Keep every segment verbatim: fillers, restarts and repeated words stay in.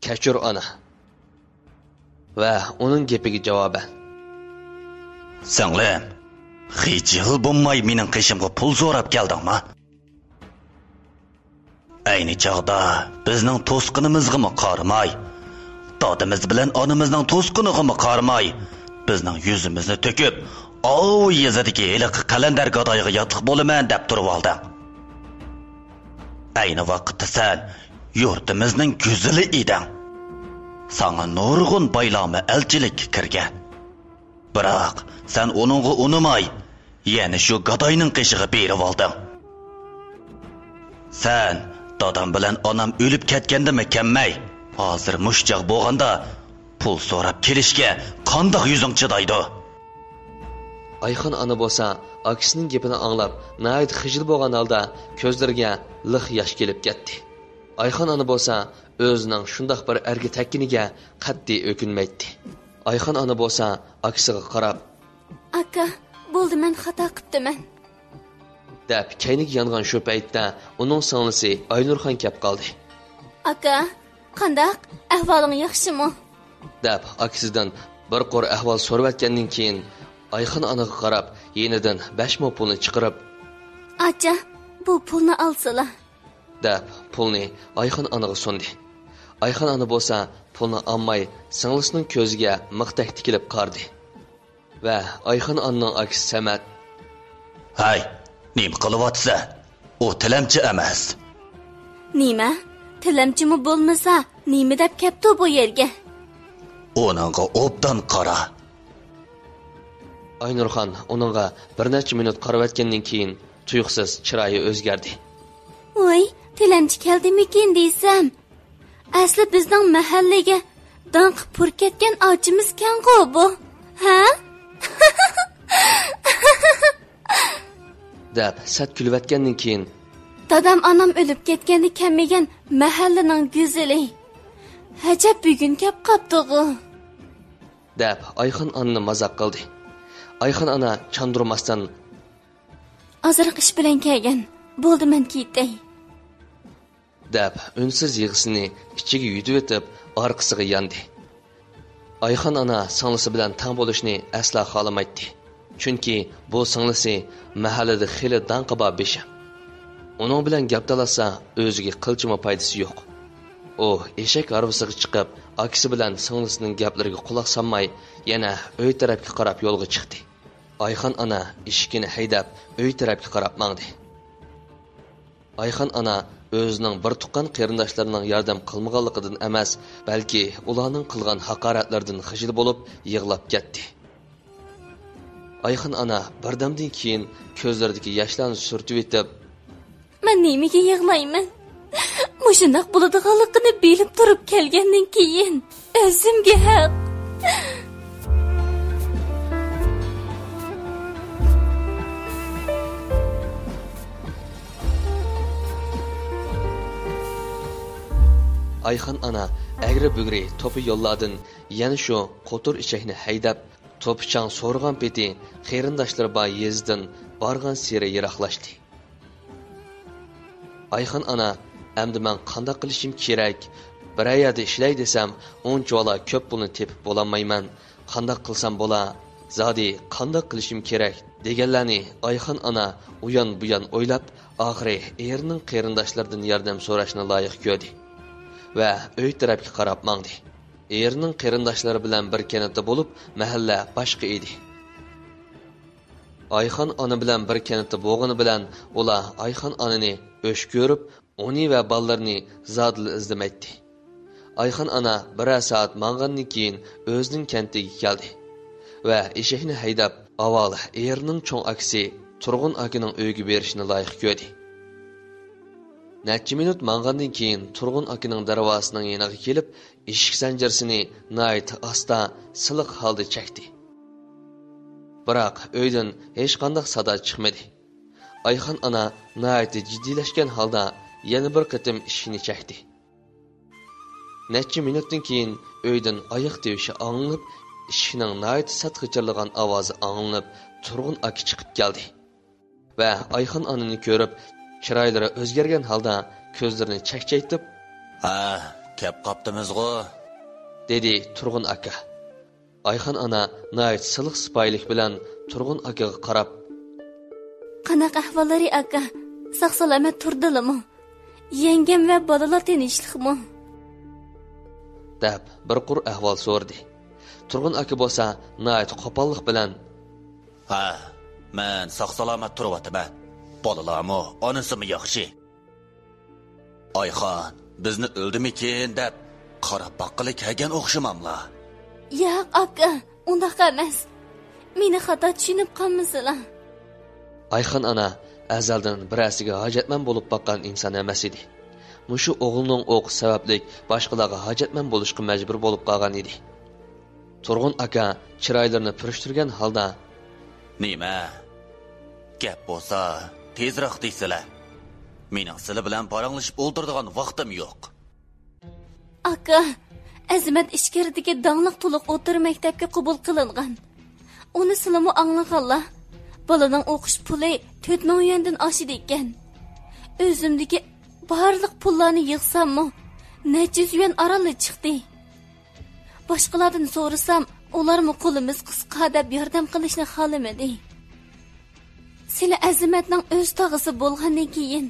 كەچۈر ئانا. ۋە ئۇنىڭ گېپىگە جاۋابەن. سىڭلىم، خىجىل بولماي مېنىڭ قېشىمغا پۇل سوراپ كەلدىڭما؟ ئەينى چاغدا بىزنىڭ توسقىنىمىزغىمۇ قارىماي، دادىمىز بىلەن ئانىمىزنىڭ توسقىنىغىمۇ قارىماي، بىزنىڭ يۈزىمىزنى تۆكۈپ، ئاۋۇ يېزىدىكى ھېلىقى قەلەندەر گادايغا ياتلىق بولىمەن دەپ تۇرۇۋالدىڭ. ئەينى ۋاقىتتا سەن يۇرتىمىزنىڭ گۈزىلى ئىدىڭ. ساڭا نۇرغۇن بايلارمۇ ئەلچىلىككە كىرگەن. بىراق، سەن ئۇنىڭغا ئۇنىماي، يەنە شۇ گاداينىڭ قېشىغا بېرىۋالدىڭ. سەن دادام بىلەن ئانام ئۆلۈپ كەتكەندىمۇ كەممەي، ھازىر مۇشۇ چاغ بولغاندا پۇل سوراپ كېلىشكە قانداق يۈزۈڭ چىدايدۇ؟ ئايخان ئانا بولسا ئاكىسىنىڭ گېپىنى ئاڭلاپ، ناھايىتى خىجىل بولغان ھالدا كۆزلىرىگە لىق ياش كېلىپ كەتتى. ئايخان ئانا بولسا ئۆزىنىڭ شۇنداق بىر ئەرگە تەگكىنىگە قەتئىي ئۆكۈنمەيتتى. ئايخان ئانا بولسا ئاكىسىغا قاراپ، «ئاكا، بولدى، مەن خاتا قىپتىمەن.» دەپ، كەينىگە يانغان شۇ پەيتتە ئۇنىڭ سىڭلىسى ئاينۇرخان كەپ قالدى. «ئاكا، قانداق؟ ئەھۋالىڭ ياخشىمۇ؟» دەپ، ئاكىسىدىن بىر قۇر ئەھۋال سورىۋەتكەندىن كېيىن، ئايخان ئانىغا قاراپ، يېنىدىن بەش مو پۇلنى چىقىرىپ، «ئاچا، بۇ پۇلنى ئالسىلا.» دەپ، پۇلنى ئايخان ئانىغا سۇندى. ئايخان ئانا بولسا پۇلنى ئالماي، سىڭلىسىنىڭ كۆزىگە مىختەك تىكىلىپ قارىدى. ۋە ئايخان ئانىنىڭ ئاكىسى سەمەت، «ھەي، نېمە قىلىۋاتىسەن؟ ئۇ تىلەمچى ئەمەس.» «نېمە؟ تىلەمچىمۇ بولمىسا، نېمە دەپ كەپتۇ بۇ يەرگە؟» «ئۇنىڭغا ئوبدان قارا.» ئاينۇرخان ئۇنىڭغا بىر نەچچە مىنۇت قارىۋەتكەندىن كېيىن، تۇيۇقسىز چىرايى ئۆزگەردى. «ۋاي، تىلەمچى كەلدىمىكىن دېسەم، ئەسلى بىزنىڭ مەھەللىگە داڭقى پۇر كەتكەن ئاچىمىزكەنغۇ بۇ، ھە؟» دەپ سەت كۈلۈۋەتكەندىن كېيىن، «دادام ئانام ئۆلۈپ كەتكەندە كەلمىگەن مەھەللىنىڭ گۈزىلى. ئەجەب بۈگۈن كەپ قاپتىغۇ.» دەپ ئايخان ئانىنى مازاق قىلدى. ئايخان ئانا چاندۇرماستىن، «ئازراق ئىش بىلەن كەلگەن، بولدى، مەن كېتەي.» دەپ ئۈنسىز يىغىسىنى ئىچىگە يۇتۇۋېتىپ، ئارقىسىغا ياندى. ئايخان ئانا سىڭلىسى بىلەن تەڭ بولۇشنى ئەسلا خالىمايتتى. چۈنكى بۇ سىڭلىسى مەھەللىدە خېلى داڭقى بار بېشى. ئۇنىڭ بىلەن گەپ تالاشسا، ئۆزىگە قىلچىمۇ پايدىسى يوق. ئۇ ئېشەك ھارۋىسىغا چىقىپ، ئاكىسى بىلەن سىڭلىسىنىڭ گەپلىرىگە قۇلاق سالماي، يەنە ئۆي تەرەپكە قاراپ يولغا چىقتى. ئايخان ئانا ئېشىكىنى ھەيدەپ، ئۆي تەرەپكە قاراپ ماڭدى. ئايخان ئانا ئۆزىنىڭ بىر تۇغقان قېرىنداشلىرىنىڭ ياردەم قىلمىغانلىقىدىن ئەمەس، بەلكى ئۇلارنىڭ قىلغان ھاقارەتلىرىدىن خىجىل بولۇپ يىغلاپ كەتتى. ئايخان ئانا بىردەمدىن كېيىن كۆزلىرىدىكى ياشلارنى سۈرتۈۋېتىپ، «مەن نېمىگە يىغلايمەن؟ مۇشۇنداق بولىدىغانلىقىنى بىلىپ تۇرۇپ كەلگەندىن كېيىن، ئۆزۈمگە ھەق.» ئايخان ئانا ئەگرى-بۈگرى توپا يوللاردىن يەنە شۇ قوتۇر ئېشەكنى ھەيدەپ، توپا چاڭ سورىغان پېتى قېرىنداشلىرى بار يېزىدىن بارغانسېرى يىراقلاشتى. ئايخان ئانا، «ئەمدى مەن قانداق قىلىشىم كېرەك؟ بىرەر يەردە ئىشلەي دېسەم، ئۇنچىۋالا كۆپ پۇلنى تېپىپ بولالمايمەن. قانداق قىلسام بولا؟ زادى قانداق قىلىشىم كېرەك؟» دېگەنلەرنى ئايخان ئانا ئۇيان-بۇيان ئويلاپ، ئاخىرى ئېرىنىڭ قېرىنداشلىرىدىن ياردەم سوراشنى لايىق كۆردى ۋە ئۆي تەرەپكە قاراپ ماڭدى. ئېرىنىڭ قېرىنداشلىرى بىلەن بىر كەنتتە بولۇپ، مەھەللە باشقا ئىدى. ئايخان ئانا بىلەن بىر كەنتتە بولغىنى بىلەن، ئۇلار ئايخان ئانىنى ئۆچ كۆرۈپ، ئۇنى ۋە بالىلىرىنى زادىلا ئىزدىمەيتتى. ئايخان ئانا بىرەر سائەت ماڭغاندىن كېيىن ئۆزىنىڭ كەنتىگە كەلدى ۋە ئېشەكنى ھەيدەپ، ئاۋۋال ئېرىنىڭ چوڭ ئاكىسى تۇرغۇن ئاكىنىڭ ئۆيىگە بېرىشنى لايىق كۆردى. نەچچە مىنۇت ماڭغاندىن كېيىن تۇرغۇن ئاكىنىڭ دەرۋازىسىنىڭ يېنىغا كېلىپ، ئىشىك زەنجىرىسىنى ناھايىتى ئاستا، سىلىق ھالدا چەكتى. بىراق ئۆيدىن ھېچقانداق سادا چىقمىدى. ئايخان ئانا ناھايىتى جىددىيلەشكەن ھالدا يەنە بىر قېتىم ئىشىكنى چەكتى. نەچچە مىنۇتتىن كېيىن ئۆيدىن ئاياق تىۋىشى ئاڭلىنىپ، ئىشىكنىڭ ناھايىتى سەت غىچىرلىغان ئاۋازى ئاڭلىنىپ، تۇرغۇن ئاكا چىقىپ كەلدى ۋە ئايخان ئانىنى كۆرۈپ، چىرايلىرى ئۆزگەرگەن ھالدا كۆزلىرىنى چەكچەيتىپ، «ھە، كەپ قاپتىمىزغۇ، دېدى تۇرغۇن ئاكا. ئايخان ئانا ناھايىتى سىلىق سىپايىلىك بىلەن تۇرغۇن ئاكىغا قاراپ، قانداق ئەھۋاللىرى ئاكا؟ ساق سالامەت تۇردىلىمۇ؟ يەڭگەم ۋە بالىلار تىنچلىقمۇ؟ دەپ بىر قۇر ئەھۋال سورىدى. تۇرغۇن ئاكا بولسا ناھايىتى قوپاللىق بىلەن، ھە، مەن ساق سالامەت تۇرۇۋاتىمەن. بالىلارمۇ، ئانىسىمۇ ياخشى. ئايخان بىزنى ئۆلدىمىكىن دەپ قاراپ باققىلى كەلگەن ئوخشىماملا؟ ياق ئاكا، ئۇنداق ئەمەس. مېنى خاتا چۈشىنىپ قالمىسىلا. ئايخان ئانا ئەزەلدىن بىرەرسىگە ھاجەتمەن بولۇپ باققان ئىنسان ئەمەس ئىدى. مۇشۇ ئوغلىنىڭ ئوقۇشى سەۋەبلىك باشقىلارغا ھاجەتمەن بولۇشقا مەجبۇر بولۇپ قالغان ئىدى. تۇرغۇن ئاكا چىرايلىرىنى پۈرۈشتۈرگەن ھالدا، نېمە؟ گەپ بولسا تېزراق دېسىلە. مېنىڭ سىلە بىلەن پاراڭلىشىپ ئولتۇرىدىغان ۋاقتىم يوق. ئاكا، ئەزىمەت ئىچكىرىدىكى داڭلىق تولۇق ئوتتۇرا مەكتەپكە قوبۇل قىلىنغان. ئۇنى سىلىمۇ ئاڭلىغانلا. بالىنىڭ ئوقۇش پۇلى تۆت مىڭ يۈەندىن ئاشىدىكەن. ئۆزۈمدىكى بارلىق پۇللارنى يىغساممۇ، نەچچە يۈز يۈەن ئارانلا چىقتى. باشقىلاردىن سورىسام، ئۇلارمۇ قولىمىز قىسقا دەپ ياردەم قىلىشنى خالىمىدى. سىلە ئەزىمەتنىڭ ئۆز تاغىسى بولغاندىن كېيىن،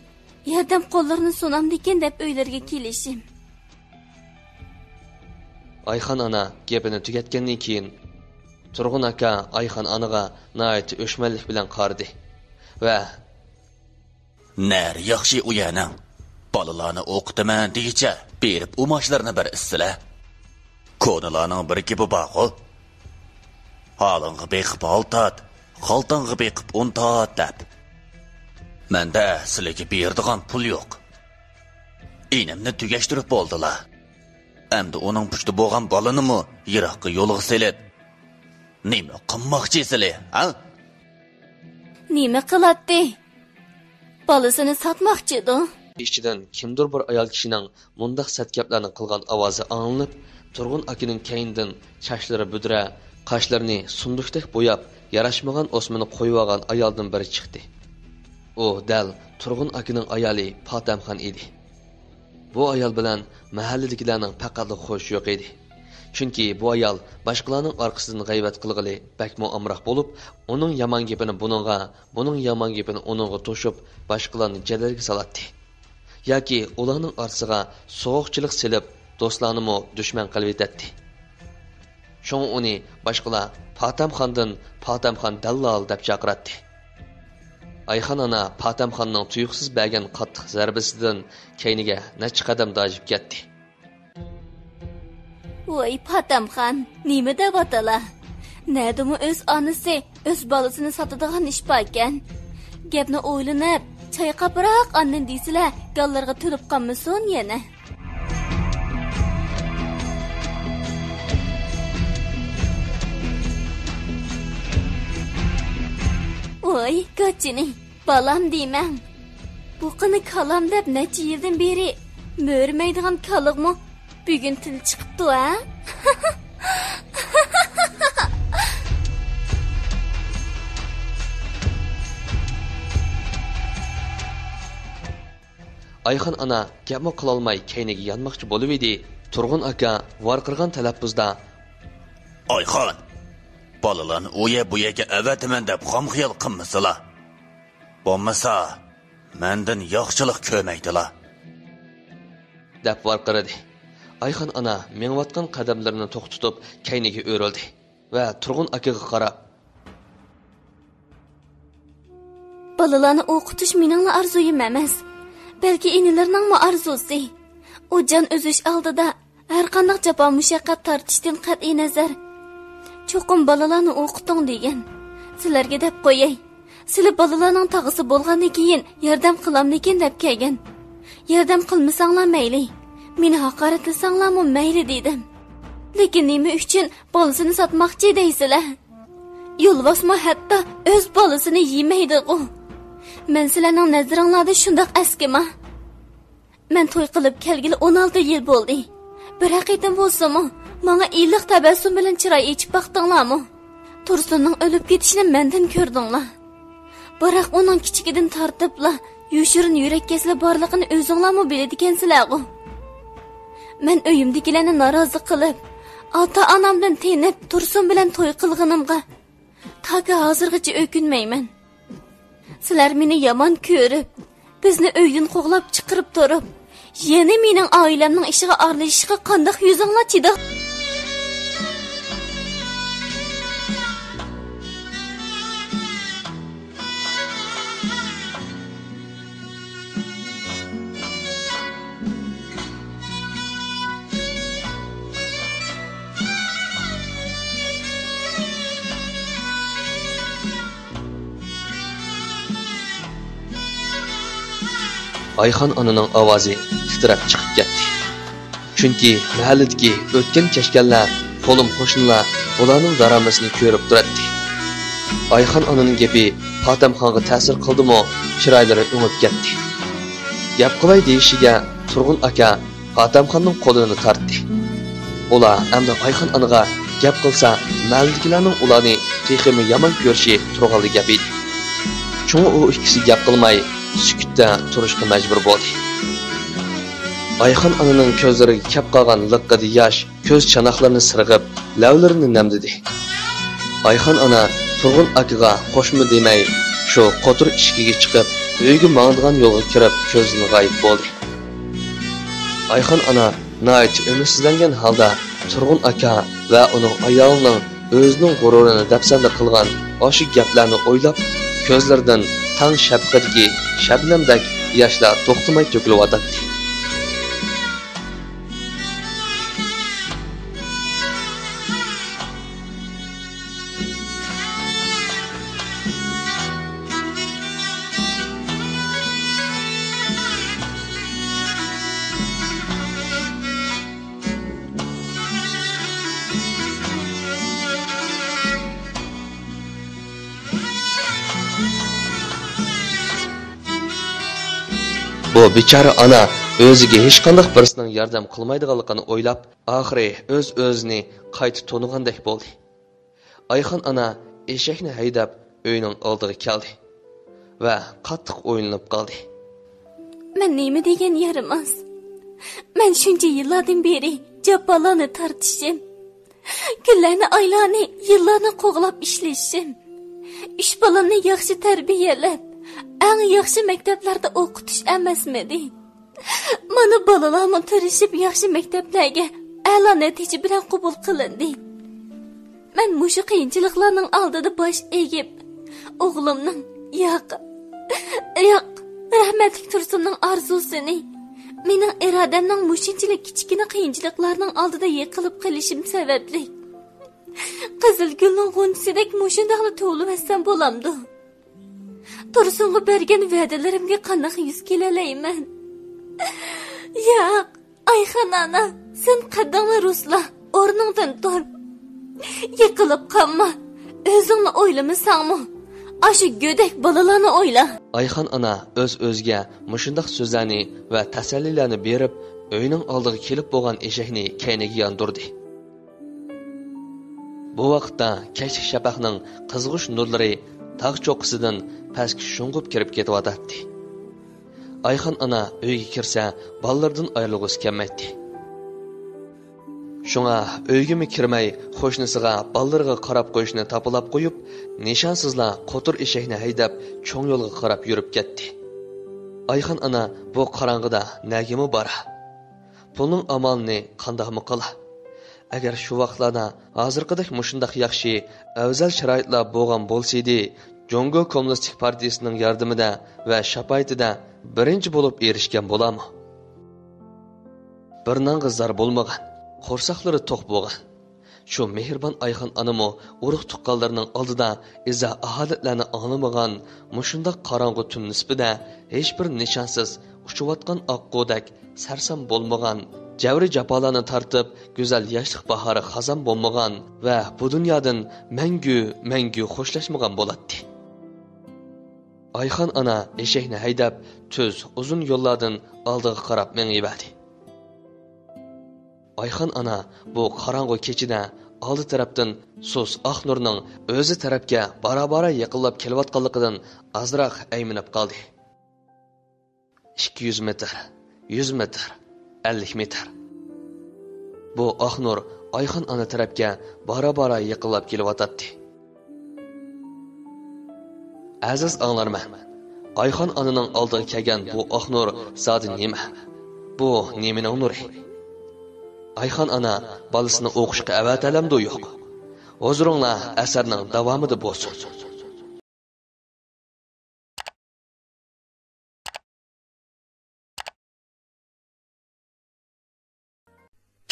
ياردەم قوللىرىنى سۇنامدىكىن دەپ ئۆيلىرىگە كېلىشىم. ئايخان ئانا گېپىنى تۈگەتكەندىن كېيىن، تۇرغۇن ئاكا ئايخان ئانىغا ناھايىتى ئۆچمەنلىك بىلەن قارىدى ۋە، نەرى ياخشى ئۇ يەرنىڭ. بالىلارنى ئوقۇتىمەن دېگۈچە بېرىپ ئۇماچلىرىنى بېرىسىلە. كونىلارنىڭ بىر گېپى بارغۇ، ھالىڭغا بېقىپ ھال تارت، خالتاڭغا بېقىپ ئۇن تارت دەپ. مەندە سىلىگە بېرىدىغان پۇل يوق. ئىنىمنى تۈگەشتۈرۈپ بولدىلا. ئەمدى ئۇنىڭ پۇشتى بولغان بالىنىمۇ يىراققا يولغا سېلىپ، نېمە قىلماقچى سىلى، ھە؟ نېمە قىلاتتى؟ بالىسىنى ساتماقچىدۇ. ئىچىدىن كىمدۇر بىر ئايال كىشىنىڭ مۇنداق سەت گەپلەرنى قىلغان ئاۋازى ئاڭلىنىپ، تۇرغۇن ئاكىنىڭ كەينىدىن چاچلىرى بۈدرە، قاشلىرىنى سۇندۇقتەك بوياپ، ياراشمىغان ئوسمىنى قويۇۋالغان ئايالدىن بىرى چىقتى. ئۇ دەل تۇرغۇن ئاكىنىڭ ئايالى پاتەمخان ئىدى. بۇ ئايال بىلەن مەھەللىدىكىلەرنىڭ پەقەتلا خۇشى يوق ئىدى. چۈنكى بۇ ئايال باشقىلارنىڭ ئارقىسىدىن غەيۋەت قىلغىلى بەكمۇ ئامراق بولۇپ، ئۇنىڭ يامان گېپىنى بۇنىڭغا، بۇنىڭ يامان گېپىنى ئۇنىڭغا توشۇپ، باشقىلارنى جەدەلگە سالاتتى. ياكى ئۇلارنىڭ ئارىسىغا سوغۇقچىلىق سېلىپ، دوستلارنىمۇ دۈشمەن قىلىۋېتەتتى. شۇڭا ئۇنى باشقىلار پاتەمخاندىن پاتەمخان دەللال دەپ چاقىراتتى. ئايخان ئانا پاتەمخاننىڭ تۇيۇقسىز بەرگەن قاتتىق زەربىسىدىن كەينىگە نەچچە قەدەم داجىپ كەتتى. ۋاي پاتەمخان، نېمە دەۋاتىلا؟ نەدىمۇ ئۆز ئانىسى ئۆز بالىسىنى ساتىدىغان ئىش باركەن؟ گەپنى ئويلىنىپ، چايقاپراق ئاندىن دېسىلە، گاللىرىغا تۆلۈپ قالمىسۇن يەنە. ۋاي گاچىنى، بالام دېمەڭ. بۇ قېنى كالام دەپ نەچچە يىلدىن بېرى مۆرىمەيدىغان كالىغىمۇ بۈگۈن تىل چىقىپتۇ ھە؟ ئايخان ئانا گەپمۇ قىلالماي كەينىگە يانماقچى بولۇۋىدى. تۇرغۇن ئاكا ۋارقىرىغان تەلەپپۇزدا، ئايخان، بالىلارنى ئۇ يەر بۇ يەرگە ئەۋەتىمەن دەپ غەم خىيال قىلمىسىلا. بولمىسا مەندىن ياخشىلىق كۆرمەيدىلا، دەپ ۋارقىرىدى. ئايخان ئانا مېڭىۋاتقان قەدەملىرىنى توختىتىپ كەينىگە ئۆرۈلدى ۋە تۇرغۇن ئاكىغا قاراپ، بالىلارنى ئوقۇتۇش مېنىڭلا ئارزۇيۇم ئەمەس، بەلكى ئىنىلىرىنىڭمۇ ئارزۇسى. ئۇ جان ئۈزۈش ئالدىدا ھەرقانداق جاپا مۇشەققەت تارتىشتىن قەتئىينەزەر، چوقۇم بالىلارنى ئوقۇتۇڭ دېگەن. سىلەرگە دەپ قوياي، سىلى بالىلارنىڭ تاغىسى بولغاندىن كېيىن ياردەم قىلامدىكىن دەپ كەلگەن. ياردەم قىلمىساڭلار مەيلى، مېنى ھاقارەتلىسەڭلارمۇ مەيلى دېدىم. لېكىن نېمە ئۈچۈن بالىسىنى ساتماقچى دەيسىلەر؟ يولۋاسمۇ ھەتتا ئۆز بالىسىنى يېمەيدىغۇ. مەن سىلەرنىڭ نەزىرىڭلاردا شۇنداق ئەسكىما؟ مەن توي قىلىپ كەلگىلى ئون ئالتە يىل بولدى. بىرەر قېتىم بولسىمۇ ماڭا ئىللىق تەبەسسۇم بىلەن چىراي ئېچىپ باقتىڭلارمۇ؟ تۇرسۇننىڭ ئۆلۈپ كېتىشىنى مەندىن كۆردۈڭلار. بىراق ئۇنىڭ كىچىكىدىن تارتىپلا يوشۇرۇن يۈرەك كېسىلى بارلىقىنى ئۆزۈڭلارمۇ بىلىدىكەنسىلەرغۇ. مەن ئۆيۈمدىكىلەرنى نارازى قىلىپ، ئاتا-ئانامدىن تېنىپ، تۇرسۇن بىلەن توي قىلغىنىمغا تاكى ھازىرغىچە ئۆكۈنمەيمەن. سىلەر مېنى يامان كۆرۈپ، بىزنى ئۆيدىن قوغلاپ چىقىرىپ تۇرۇپ، يەنە مېنىڭ ئائىلەمنىڭ ئىشىغا ئارىلىشىشقا قانداق يۈزۈڭلار چىداق؟ ئايخان ئانىنىڭ ئاۋازى تىترەپ چىقىپ كەتتى. چۈنكى مەھەللىدىكى ئۆتكەن-كەچكەنلەر، قولۇم-قوشنىلار بۇلارنىڭ دارامىسىنى كۆرۈپ تۇراتتى. ئايخان ئانىنىڭ گېپى پاتەمخانغا تەسىر قىلدىمۇ، چىرايلىرى ئۆڭۈپ كەتتى. گەپ قىلاي دېيىشىگە تۇرغۇن ئاكا پاتەمخاننىڭ قولىنى تارتتى. ئۇلار ئەمدى ئايخان ئانىغا گەپ قىلسا، مەھەللىدىكىلەرنىڭ ئۇلارنى تېخىمۇ يامان كۆرۈشى تۇرغانلا گەپ ئىدى. شۇڭا ئۇ ئىككىسى گەپ قىلماي، سۈكۈتتە تۇرۇشقا مەجبۇر بولدى. ئايخان ئانىنىڭ كۆزلىرىگە كەپ قالغان لىققىدە ياش كۆز چاناقلىرىنى سىرغىپ، لەۋلىرىنى نەمدىدى. ئايخان ئانا تۇرغۇن ئاكىغا خوشمۇ دېمەي، شۇ قوتۇر ئىشىكىگە چىقىپ، ئۆيگە ماڭىدىغان يولغا كىرىپ، كۆزدىن غايىب بولدى. ئايخان ئانا ناھايىتى ئۈمىدسىزلەنگەن ھالدا تۇرغۇن ئاكا ۋە ئۇنىڭ ئايالىنىڭ ئۆزىنىڭ غۇرۇرىنى دەپسەندە قىلغان ئاشۇ گەپلەرنى ئويلاپ، كۆزلىرىدىن تاڭ شەپىقىدىكى شەبنەمدەك ياشلار توختىماي تۆكۈلۈۋاتاتتى. بۇ بىچارە ئانا ئۆزىگە ھېچقانداق بىرسىنىڭ ياردەم قىلمايدىغانلىقىنى ئويلاپ، ئاخىرى ئۆز-ئۆزىنى قايتا تونۇغاندەك بولدى. ئايخان ئانا ئېشەكنى ھەيدەپ ئۆينىڭ ئالدىغا كەلدى ۋە قاتتىق ئويلىنىپ قالدى. مەن نېمە دېگەن يارىماس؟ مەن شۇنچە يىللاردىن بېرى جاپالارنى تارتىشىم، كۈنلەرنى، ئايلارنى، يىللارنى قوغلاپ ئىشلىشىم، ئۈچ بالامنى ياخشى تەربىيەلەپ، ئەڭ ياخشى مەكتەپلەردە ئوقۇتۇش ئەمەسمىدى؟ مانا بالىلارمۇ تىرىشىپ ياخشى مەكتەپلەرگە ئەلا نەتىجە بىلەن قوبۇل قىلىندى. مەن مۇشۇ قىيىنچىلىقلارنىڭ ئالدىدا باش ئېگىپ، ئوغلۇمنىڭ، ياق، ياق، رەھمەتلىك تۇرسۇننىڭ ئارزۇسىنى، مېنىڭ ئىرادەمنىڭ مۇشۇنچىلىك كىچىككىنە قىيىنچىلىقلارنىڭ ئالدىدا يىقىلىپ قېلىشىم سەۋەبلىك، قىزىل گۈلنىڭ غۇنچىسىدەك مۇشۇنداقلا تۇۋۇلۇۋەتسەم بولامدۇ؟ تۇرسۇنغا بەرگەن ۋەدىلىرىمگە قانداق يۈز كېلەلەيمەن؟ ياق، ئايخان ئانا، سەن قەددىڭنى رۇسلا، ئورنۇڭدىن تۇر. يىقىلىپ قالما. ئۆزۈڭنى ئويلىمىساڭمۇ، ئاشۇ گۆدەك بالىلارنى ئويلا. ئايخان ئانا ئۆز-ئۆزىگە مۇشۇنداق سۆزلەرنى ۋە تەسەللىلەرنى بېرىپ، ئۆينىڭ ئالدىغا كېلىپ بولغان ئېشەكنى كەينىگە ياندۇردى. بۇ ۋاقىتتا كەچلىك شەپەقنىڭ قىزغۇچ نۇرلىرى تاغ چوققىسىدىن پەسكە شۇڭغۇپ كىرىپ كېتىۋاتاتتى. ئايخان ئانا ئۆيگە كىرسە، بالىلىرىدىن ئايرىلغۇسى كەلمەيتتى. شۇڭا ئۆيگىمۇ كىرمەي، قوشنىسىغا بالىلىرىغا قاراپ قويۇشنى تاپىلاپ قويۇپ، نىشانسىزلا قوتۇر ئېشەكنى ھەيدەپ، چوڭ يولغا قاراپ يۈرۈپ كەتتى. ئايخان ئانا بۇ قاراڭغۇدا نەگىمۇ بارا؟ پۇلنىڭ ئامالىنى قانداقمۇ قىلا؟ ئەگەر شۇ ۋاقىتلاردا ھازىرقىدەك مۇشۇنداق ياخشى، ئەۋزەل شارائىتلار بولغان بولسىدى، جۇڭگو كوممۇنىستىك پارتىيىسىنىڭ ياردىمىدە ۋە شاپائىتىدە بىرىنچى بولۇپ ئېرىشكەن بولامۇ؟ بىر نانغا زار بولمىغان، قورساقلىرى توق بولغان شۇ مېھرىبان ئايخان ئانىمۇ ئۇرۇق-تۇغقانلىرىنىڭ ئالدىدا ئىزا-ئاھانەتلەرنى ئاڭلىمىغان، مۇشۇنداق قاراڭغۇ تۈن نىسپىدە ھېچبىر نىشانسىز ئۇچۇۋاتقان ئاققۇدەك سەرسان بولمىغان، جەۋرى-جاپالارنى تارتىپ، گۈزەل ياشلىق باھارى خازان بولمىغان ۋە بۇ دۇنيادىن مەڭگۈ، مەڭگۈ خوشلاشمىغان بولاتتى. ئايخان ئانا ئېشەكنى ھەيدەپ، تۈز، ئۇزۇن يوللاردىن ئالدىغا قاراپ مېڭىۋەردى. ئايخان ئانا بۇ قاراڭغۇ كېچىدە ئالدى تەرەپتىن سۇس ئاق نۇرنىڭ ئۆزى تەرەپكە بارا-بارا يېقىنلاپ كېلىۋاتقانلىقىدىن ئازراق ئەيمىنىپ قالدى. ئىككى يۈز مېتىر، يۈز مېتىر، ئەللىك مېتىر. بۇ ئاق نۇر ئايخان ئانا تەرەپكە بارا-بارا يېقىنلاپ كېلىۋاتاتتى. ئەزىز ئاڭلارمەن، ئايخان ئانىنىڭ ئالدىغا كەلگەن بۇ ئاق نۇر زادى نېمە؟ بۇ نېمىنىڭ نۇرى؟ ئايخان ئانا بالىسىنى ئوقۇشقا ئەۋەتەلەمدۇ يوق؟ ھۇزۇرۇڭلار ئەسەرنىڭ داۋامىدا بولسۇن.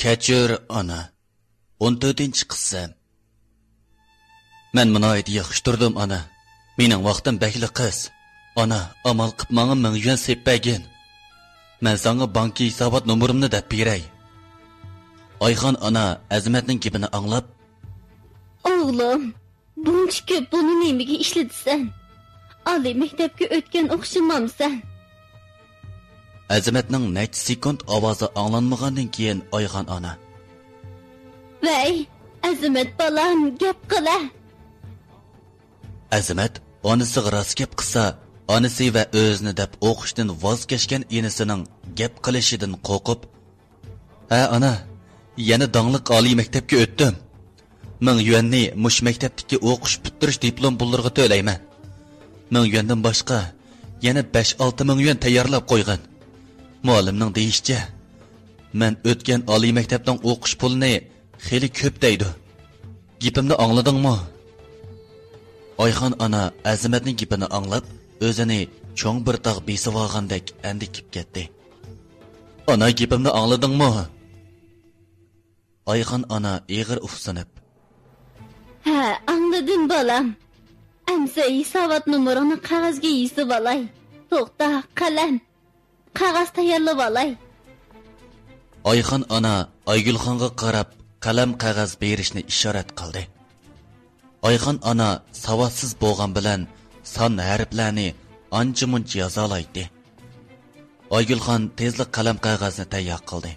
كەچۈر، ئانا. ئون تۆتىنچى قىسىم. مەن ناھايىتى ياخشى تۇردۇم، ئانا. مېنىڭ ۋاقتىم بەكلا قىس. ئانا، ئامال قىپ ماڭا مىڭ يۈەن سېلىپ بەرگىن. مەن ساڭا بانكا ھېسابات نومۇرۇمنى دەپ بېرەي. ئايخان ئانا ئەزىمەتنىڭ گېپىنى ئاڭلاپ، ئوغلۇم، بۇنچە كۆپ پۇلنى نېمىگە ئىشلىتىسەن؟ ئالىي مەكتەپكە ئۆتكەن ئوخشىمامسەن؟ ئەزىمەتنىڭ نەچچە سېكۇنت ئاۋازى ئاڭلانمىغاندىن كېيىن ئايخان ئانا، ۋەي، ئەزىمەت بالام، گەپ قىلە! ئەزىمەت ئانىسىغا راست گەپ قىلسا، ئانىسى ۋە ئۆزىنى دەپ ئوقۇشتىن ۋاز كەچكەن ئىنىسىنىڭ گەپ قىلىشىدىن قورقۇپ، ھە، ئانا، يەنە داڭلىق ئالىي مەكتەپكە ئۆتتۈم. مىڭ يۈەننى مۇشۇ مەكتەپتىكى ئوقۇش پۈتتۈرۈش دىپلوم پۇللىرىغا تۆلەيمەن. مىڭ يۈەندىن باشقا يەنە بەش-ئالتە مىڭ يۈەن تەييارلاپ قويغان. مۇئەللىمنىڭ دېيىشىچە، مەن ئۆتكەن ئالىي مەكتەپنىڭ ئوقۇش پۇلىنى خېلى كۆپ دەيدۇ. گېپىمنى ئاڭلىدىڭمۇ؟ ئايخان ئانا ئەزىمەتنىڭ گېپىنى ئاڭلاپ، ئۆزىنى چوڭ بىر تاغ بېسىۋالغاندەك ئەندىكىپ كەتتى. ئانا، گېپىمنى ئاڭلىدىڭمۇ؟ ئايخان ئانا ئېغىر ئۇھسىنىپ، ھە، ئاڭلىدىم، بالام. ئەمسە ھېسابات نومۇرۇڭنى قەغەزگە يېزىۋالاي. توختا، قەلەم، قەغەز تەييارلىۋالاي. ئايخان ئانا ئايگۈلخانغا قاراپ قەلەم قەغەز بېرىشنى ئىشارەت قىلدى. ئايخان ئانا ساۋاتسىز بولغان بىلەن سان ھەرپلەرنى ئانچە-مۇنچە يازالايتتى. ئايگۈلخان تېزلا قەلەم قەغەزنى تەييار قىلدى.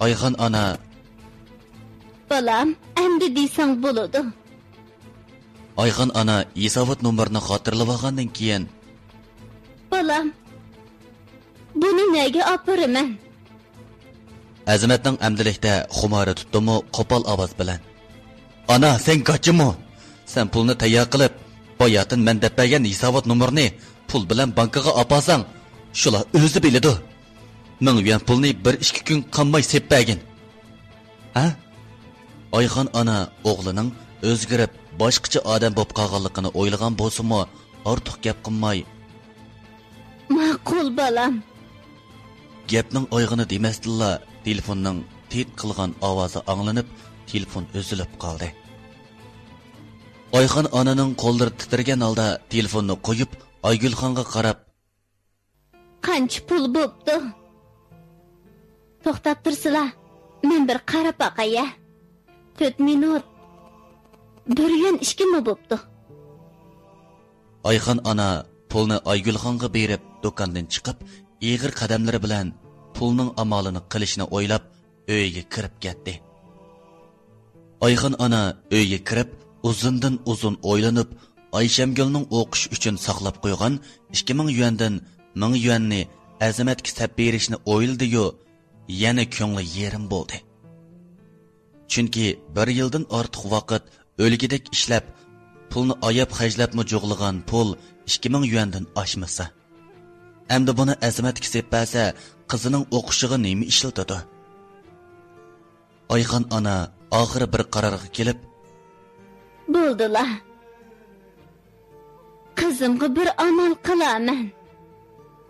ئايخان ئانا، بالام، ئەمدى دېسەڭ بولىدۇ. ئايخان ئانا ھېسابات نومۇرىنى خاتىرىلىۋالغاندىن كېيىن، بالام، بۇنى نەگە ئاپىرىمەن؟ ئەزىمەتنىڭ ئەمدىلىكتە خۇمارى تۇتتىمۇ، قوپال ئاۋاز بىلەن، ئانا، سەن گاچىمۇ؟ سەن پۇلنى تەييار قىلىپ، باياتىن مەن دەپ بەرگەن ھېسابات نومۇرىنى پۇل بىلەن بانكىغا ئاپارساڭ، شۇلار ئۆزى بىلىدۇ. مىڭ يۈەن پۇلنى بىر ئىككى كۈن قالماي سېلىپ بەرگىن. ھە؟ ئايخان ئانا ئوغلىنىڭ ئۆزگىرىپ، باشقىچە ئادەم بولۇپ قالغانلىقىنى ئويلىغان بولسىمۇ، ئارتۇق گەپ قىلماي، ماقۇل، بالام. گەپنىڭ ئايىغىنى دېمەستىنلا، تېلېفوننىڭ تىت قىلغان ئاۋازى ئاڭلىنىپ، تېلېفون ئۈزۈلۈپ قالدى. ئايخان ئانىنىڭ قوللىرى تىترىگەن ھالدا تېلېفوننى قويۇپ، ئايگۈلخانغا قاراپ، قانچە پۇل بوپتۇ؟ توختاپ تۇرسىلا، مەن بىر قاراپ باقاي. تۆت مىنۇت. بىر يۈەن ئىككىمۇ بوپتۇ. ئايخان ئانا پۇلنى ئايگۈلخانغا بېرىپ، دۇكاندىن چىقىپ، ئېغىر قەدەملىرى بىلەن پۇلنىڭ ئامالىنى قىلىشنى ئويلاپ، ئۆيىگە كىرىپ كەتتى. ئايخان ئانا ئۆيگە كىرىپ، ئۇزۇندىن ئۇزۇن ئويلىنىپ، ئايشەمگۈلنىڭ ئوقۇش ئۈچۈن ساقلاپ قويغان ئىككى مىڭ يۈەندىن مىڭ يۈەننى ئەزىمەتكە سەپ بېرىشنى ئويلىدى-يۇ، يەنە كۆڭلى يېرىم بولدى. چۈنكى بىر يىلدىن ئارتۇق ۋاقىت ئۆلگۈدەك ئىشلەپ، پۇلنى ئاياپ خەجلەپمۇ جۇغلىغان پۇل ئىككى مىڭ يۈەندىن ئاشمىسا. ئەمدى بۇنى ئەزىمەتكە سېلىپ بەرسە، قىزىنىڭ ئوقۇشىغا نېمە ئىشلىتىدۇ؟ ئايخان ئانا ئاخىرى بىر قارارغا كېلىپ، بولدىلا. قىزىمغا بىر ئامال قىلارمەن.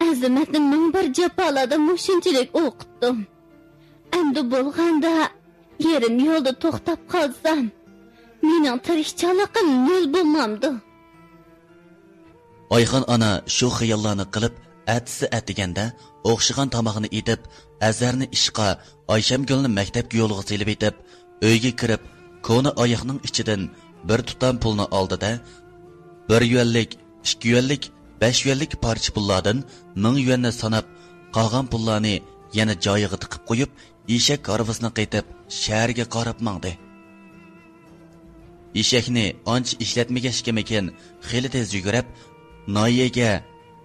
ئەزىمەتنى مىڭ بىر جاپالاردا مۇشۇنچىلىك ئوقۇتتۇم. ئەمدى بولغاندا يېرىم يولدا توختاپ قالسام، مېنىڭ تىرىشچانلىقىم نۆل بولمامدۇ؟ ئايخان ئانا شۇ خىياللارنى قىلىپ، ئەتىسى ئەتىگەندە ئوخشىغان تاماقنى ئېتىپ، ئەزھەرنى ئىشقا، ئايشەمگۈلنى مەكتەپكە يولغا سېلىۋېتىپ، ئۆيگە كىرىپ، كونا ئاياغنىڭ ئىچىدىن بىر تۇتام پۇلنى ئالدى-دە، بىر يۈەنلىك، ئىككى يۈەنلىك، بەش يۈەنلىك پارچە پۇللاردىن مىڭ يۈەننى ساناپ، قالغان پۇللارنى يەنە جايىغا تىقىپ قويۇپ، ئېشەك ھارۋىسىنى قېتىپ، شەھەرگە قاراپ ماڭدى. ئېشەكنى ئانچە ئىشلەتمىگەچكىمىكىن، خېلى تېز يۈگۈرۈپ، ناھىيەگە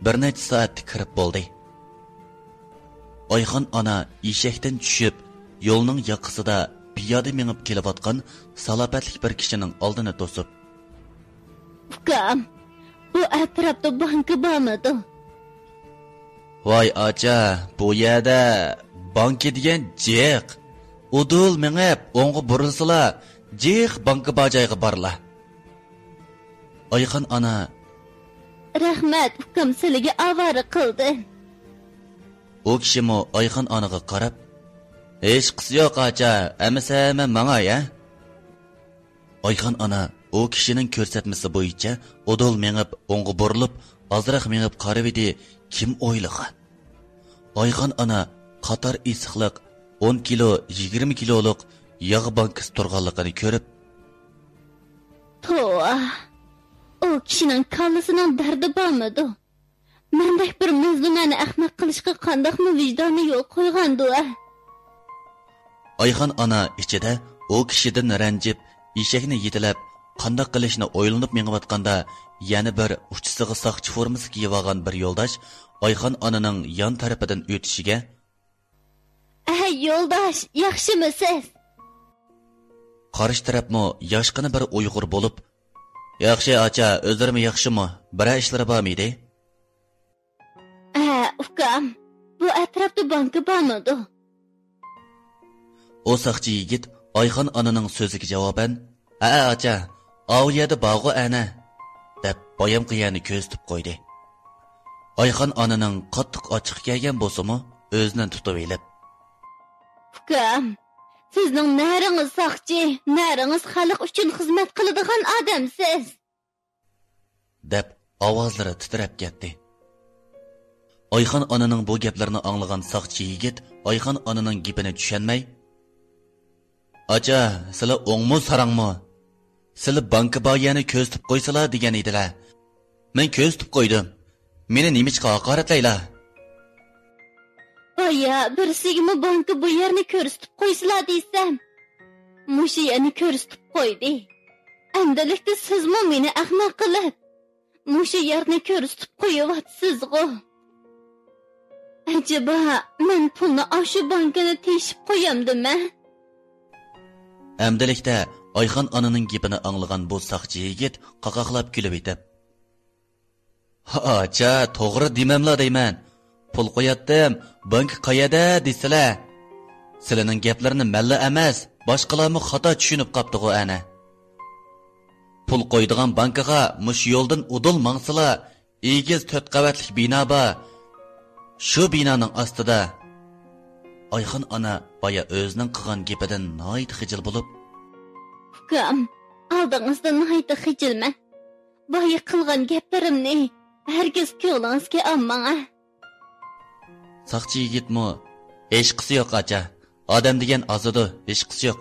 بىر نەچچە سائەتتە كىرىپ بولدى. ئايخان ئانا ئېشەكتىن چۈشۈپ، يولنىڭ ياقىسىدا پىيادە مېڭىپ كېلىۋاتقان سالاپەتلىك بىر كىشىنىڭ ئالدىنى توسۇپ، ئۇكام، بۇ ئەتراپتا بانكا بارمىدۇ؟ ۋاي ئاچا، بۇ يەردە بانكا دېگەن جىق. ئۇدۇل مېڭىپ ئوڭغا بۇرۇلسىلا، جىق بانكا بار جايغا بارلا. ئايخان ئانا، رەھمەت، ئۇكام سىلىگە ئاۋارە قىلدىم. ئۇ كىشىمۇ ئايخان ئانىغا قاراپ، ھېچقىسى يوق ئاچا، ئەمىسە مەن ماڭاي ھە. ئايخان ئانا ئۇ كىشىنىڭ كۆرسەتمىسى بويىچە ئۇدۇل مېڭىپ ئوڭغا بۇرۇلۇپ، ئازراق مېڭىپ قارىۋىدى، كىم ئويلىغان؟ ئايخان ئانا قاتار ئېسىقلىق ئون كىلو، يىگىرمە كىلولۇق ياغ بانكىسى تۇرغانلىقىنى كۆرۈپ، توۋا، ئۇ كىشىنىڭ كاللىسىنىڭ دەردى بارمىدۇ؟ مەندەك بىر مەزلۇمەنى ئەخمەق قىلىشقا قانداقمۇ ۋىجدانى يول قويغاندۇ ھە؟ ئايخان ئانا ئىچىدە ئۇ كىشىدىن رەنجىپ، ئېشەكنى يېتىلەپ، قانداق قىلىشنى ئويلىنىپ مېڭىۋاتقاندا، يەنە بىر ئۇچىسىغا ساقچى فورمىسى كىيىۋالغان بىر يولداش ئايخان ئانىنىڭ يان تەرىپىدىن ئۆتۈشىگە، ئەي يولداش، ياخشىمۇسىز؟ قارشى تەرەپمۇ ياشقىنا بىر ئۇيغۇر بولۇپ، ياخشى ئاچا، ئۆزلىرىمۇ ياخشىمۇ؟ بىرەر ئىشلىرى بارمىدى؟ ھە، ئۇكام، بۇ ئەتراپتا بانكا بارمىدۇ؟ ئۇ ساقچى يىگىت ئايخان ئانىنىڭ سۆزىگە جاۋابەن، ھەئە ئاچا، ئاۋۇ يەردە بارغۇ ئەنە، دەپ بايامقى يەرنى كۆرسىتىپ قويدى. ئايخان ئانىنىڭ قاتتىق ئاچچىقى كەلگەن بولسىمۇ، ئۆزىنى تۇتۇۋېلىپ، ئۇكام، سىزنىڭ نەرىڭىز ساقچى، نەرىڭىز خەلق ئۈچۈن خىزمەت قىلىدىغان ئادەمسىز، دەپ ئاۋازلىرى تىترەپ كەتتى. ئايخان ئانىنىڭ بۇ گەپلىرىنى ئاڭلىغان ساقچى يىگىت ئايخان ئانىنىڭ گېپىنى چۈشەنمەي، ئاچا، سىلە ئوڭمۇ ساراڭمۇ؟ سىلە بانكا بار يەرنى كۆرسىتىپ قويسىلا دېگەن ئىدىلە. مەن كۆرسىتىپ قويدۇم. مېنى نېمىشقا ھاقارەتلەيلا؟ بايا بىرسىگىمۇ بانكا بۇ يەرنى كۆرسىتىپ قويسىلا دېسەم، مۇشۇ يەرنى كۆرسىتىپ قويدى. ئەمدىلىكتە سىزمۇ مېنى ئەخمەق قىلىپ، مۇشۇ يەرنى كۆرسىتىپ قويۇۋاتىسىزغۇ؟ ئەجەبا، مەن پۇلنى ئاشۇ بانكىنى تېشىپ قويامدىمەن؟ ئەمدىلىكتە ئايخان ئانىنىڭ گېپىنى ئاڭلىغان بۇ ساقچى يىگىت قاقاقلاپ كۈلۈۋېتىپ، ئاچا، توغرا دېمەملا دەيمەن. پۇل قوياتتىم، بانكا قەيەردە دېسىلە. سىلىنىڭ گەپلىرىنى مەنلا ئەمەس، باشقىلارمۇ خاتا چۈشىنىپ قاپتىغۇ ئەنە. پۇل قويىدىغان بانكىغا مۇشۇ يولدىن ئۇدۇل ماڭسىلا، ئېگىز تۆت قەۋەتلىك بىنا بار. شۇ بىنانىڭ ئاستىدا. ئايخان ئانا بايا ئۆزىنىڭ قىلغان گېپىدىن ناھايىتى خىجىل بولۇپ، ئۇكام، ئالدىڭىزدا ناھايىتى خىجىلمەن. بايا قىلغان گەپلىرىمنى ھەرگىز كۆڭلىڭىزگە ئالماڭ ھە. ساقچى يىگىتمۇ، ھېچقىسى يوق ئاچا، ئادەم دېگەن ئازىدۇ، ھېچقىسى يوق.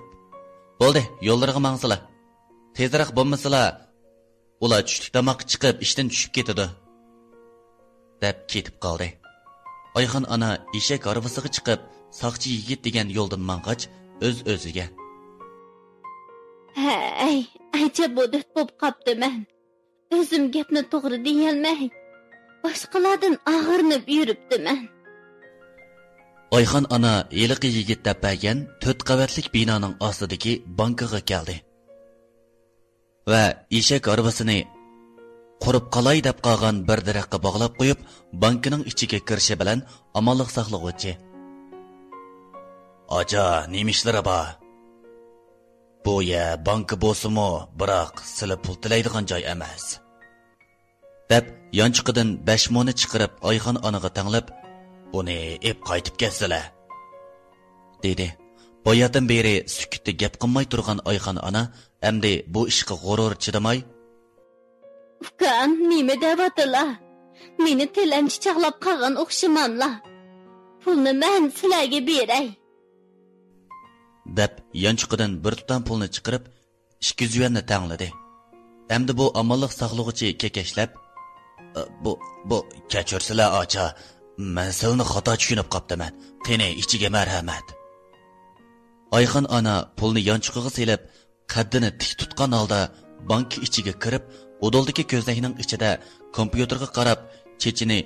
بولدى، يوللىرىغا ماڭسىلا. تېزرەك بولمىسىلا، ئۇلار چۈشلۈك تاماققا چىقىپ ئىشتىن چۈشۈپ كېتىدۇ، دەپ كېتىپ قالدى. ئايخان ئانا ئېشەك ھارۋىسىغا چىقىپ، ساقچى يىگىت دېگەن يولدىن ماڭغاچ، ئۆز-ئۆزىگە، ھەي، ئەجەب ھودۇت بولۇپ قاپتىمەن. ئۆزۈم گەپنى توغرا دېيەلمەي، باشقىلاردىن ئاغرىنىپ يۈرۈپتىمەن. ئايخان ئانا ھېلىقى يىگىت دەپ بەرگەن تۆت قەۋەتلىك بىنانىڭ ئاستىدىكى بانكىغا كەلدى ۋە ئېشەك ھارۋىسىنى قۇرۇپ قالاي دەپ قالغان بىر دەرەخكە باغلاپ قويۇپ، بانكىنىڭ ئىچىگە كىرىشى بىلەن ئامانلىق ساقلىغۇچى، ئاچا، نېمە ئىشلىرى بار؟ بۇ يەر بانكا بولسىمۇ، بىراق سىلى پۇل تىلەيدىغان جاي ئەمەس، دەپ يانچۇقىدىن بەش مونى چىقىرىپ ئايخان ئانىغا تەڭلەپ، بۇنى ئېپ قايتىپ كەتسىلە، دېدى. باياتىن بېرى سۈكۈتتە گەپ قىلماي تۇرغان ئايخان ئانا ئەمدى بۇ ئىشقا غۇرۇرى چىدىماي، ئۇكام، نېمە دەۋاتىلا؟ مېنى تىلەنچۈك چاغلاپ قالغان ئوخشىماملا؟ پۇلنى مەن سىلەرگە بېرەي، دەپ يانچۇقىدىن بىر تۇتام پۇلنى چىقىرىپ، ئىككى يۈز يۈەننى تەڭلىدى. ئەمدى بۇ ئامانلىق ساقلىغۇچى كېكەچلەپ، بۇ، بۇ، كەچۈرسىلە ئاچا، مەن سىلىنى خاتا چۈشىنىپ قاپتىمەن. قېنى، ئىچىگە مەرھەمەت. ئايخان ئانا پۇلنى يانچۇقىغا سېلىپ، قەددىنى تىك تۇتقان ھالدا بانكا ئىچىگە كىرىپ، ئۇدۇلدىكى كۆزنەكنىڭ ئىچىدە كومپيۇتېرغا قاراپ، چېچىنى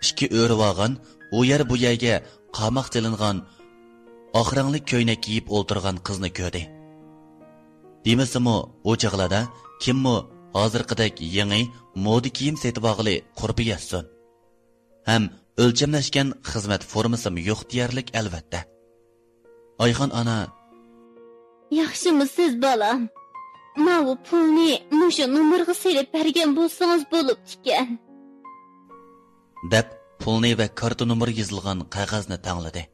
ئىككى ئۆرۈۋالغان، ئۇ يەر بۇ يەرگە قاماق سېلىنغان ئاق رەڭلىك كۆينەك كىيىپ ئولتۇرغان قىزنى كۆردى. دېمىسىمۇ، ئۇ چاغلاردا كىممۇ ھازىرقىدەك يېڭى مودا كىيىم سېتىۋالغىلى قۇربى يەتسۇن؟ ھەم ئۆلچەملەشكەن خىزمەت فورمىسىمۇ يوق دېيەرلىك، ئەلۋەتتە. ئايخان ئانا: «ياخشىمۇسىز، بالام؟ ماۋۇ پۇلنى مۇشۇ نومۇرغا سېلىپ بەرگەن بولسىڭىز بولۇپتىكەن.» دەپ، پۇلنى ۋە كارتا نومۇرى يېزىلغان قەغەزنى تەڭلىدى.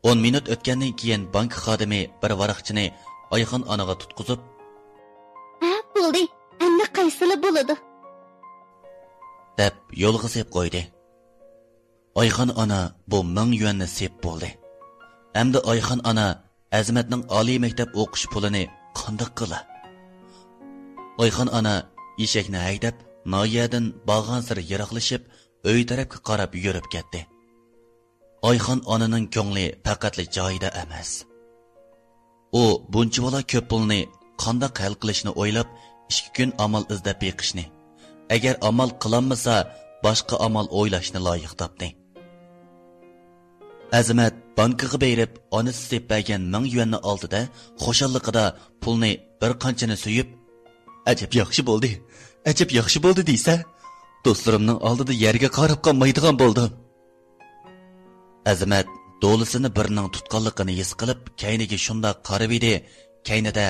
ئون مىنۇت ئۆتكەندىن كېيىن، بانكا خادىمى بىر ۋاراقچىنى ئايخان ئانىغا تۇتقۇزۇپ: «ھە، بولدى، ئەمدى قايسىلا بولىدۇ؟» دەپ، يولغا سېلىپ قويدى. ئايخان ئانا بۇ مىڭ يۈەننى سېلىپ بولدى. ئەمدى ئايخان ئانا ئەزىمەتنىڭ ئالىي مەكتەپ ئوقۇش پۇلىنى قانداق قىلا؟ ئايخان ئانا ئېشەكنى ھەيدەپ، ناھىيەدىن بارغانسېرى يىراقلىشىپ، ئۆي تەرەپكە قاراپ يۈرۈپ كەتتى. ئايخان ئانىنىڭ كۆڭلى پەقەتلا جايىدا ئەمەس. ئۇ بۇنچىۋالا كۆپ پۇلنى قانداق ھەل قىلىشنى ئويلاپ، ئىككى كۈن ئامال ئىزدەپ بېقىشنى، ئەگەر ئامال قىلالمىسا، باشقا ئامال ئويلاشنى لايىق تاپتى. ئەزىمەت بانكىغا بېرىپ، ئانىسى سېلىپ بەرگەن مىڭ يۈەننى ئالدى-دە، خۇشاللىقىدا پۇلنى بىر قانچىنى سۆيۈپ: «ئەجەب ياخشى بولدى، ئەجەب ياخشى بولدى» دېسە، دوستلىرىمنىڭ ئالدىدا يەرگە قاراپ قالمايدىغان بولدۇم. ئەزىمەت دولىسىنى بىرىنىڭ تۇتقانلىقىنى ھېس قىلىپ، كەينىگە شۇنداق قارىۋىدى، كەينىدە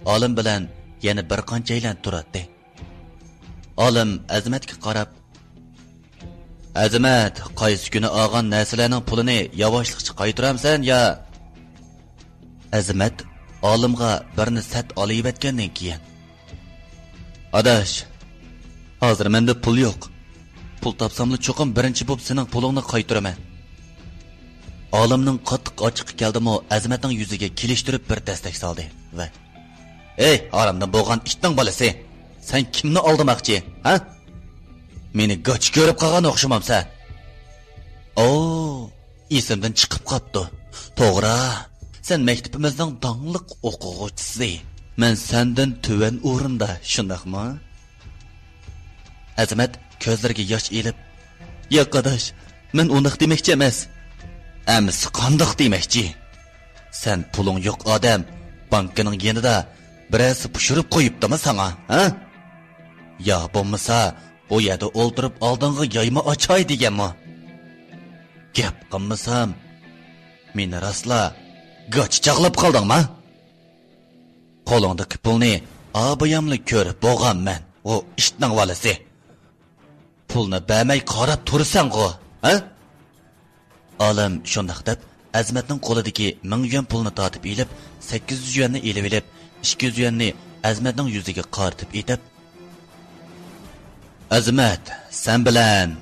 ئالىم بىلەن يەنە بىر قانچەيلەن تۇراتتى. ئالىم ئەزىمەتكە قاراپ: «ئەزىمەت، قايسى كۈنى ئالغان نەرسىلەرنىڭ پۇلىنى ياۋاشلىقچە قايتۇرامسەن يا؟» ئەزىمەت ئالىمغا بىرنى سەت ئالىۋەتكەندىن كېيىن: «ئاداش، ھازىر مەندە پۇل يوق. پۇل تاپساملا چوقۇم بىرىنچى بولۇپ سېنىڭ پۇلۇڭنى قايتۇرىمەن.» ئالىمنىڭ قاتتىق ئاچچىقى كەلدىمۇ، ئەزىمەتنىڭ يۈزىگە كېلىشتۈرۈپ بىر دەستەك سالدى ۋە: «ئەي، ھارامدىن بولغان ئىتنىڭ بالىسى! سەن كىمنى ئالدىماقچى، ھە؟ مېنى گاچا كۆرۈپ قالغان ئوخشىمامسەن؟» «ئو، ئېسىمدىن چىقىپ قاپتۇ. توغرا، سەن مەكتىپىمىزنىڭ داڭلىق ئوقۇغۇچىسى. مەن سەندىن تۆۋەن ئورۇندا، شۇنداقمۇ؟» ئەزىمەت كۆزلىرىگە ياش ئېلىپ: «ياق، ئاداش، مەن ئۇنداق دېمەكچى ئەمەس.» «ئەمىسە قانداق دېمەكچى؟ سەن پۇلۇڭ يوق ئادەم بانكىنىڭ يېنىدا بىرەرسى پۇشۇرۇپ قويۇپتىمۇ ساڭا، ھە؟ يا بولمىسا، بۇ يەردە ئولتۇرۇپ ئالدىڭغا يايما ئاچاي دېگەنمۇ؟ گەپ قىلمىسام، مېنى راسلا گاچا چاغلاپ قالدىڭما؟ قولۇڭدىكى پۇلنى ئاباياملا كۆرۈپ بولغانمەن، ئۇ ئىتنىڭ بالىسى. پۇلنى بەرمەي قاراپ تۇرىسەنغۇ، ھە؟» ئالىم شۇنداق دەپ، ئەزىمەتنىڭ قولىدىكى مىڭ يۈەن پۇلنى تارتىپ ئېلىپ، سەككىز يۈز يۈەننى ئېلىۋېلىپ، ئىككى يۈز يۈەننى ئەزىمەتنىڭ يۈزىگە قارىتىپ ئېتىپ: «ئەزىمەت، سەن بىلەن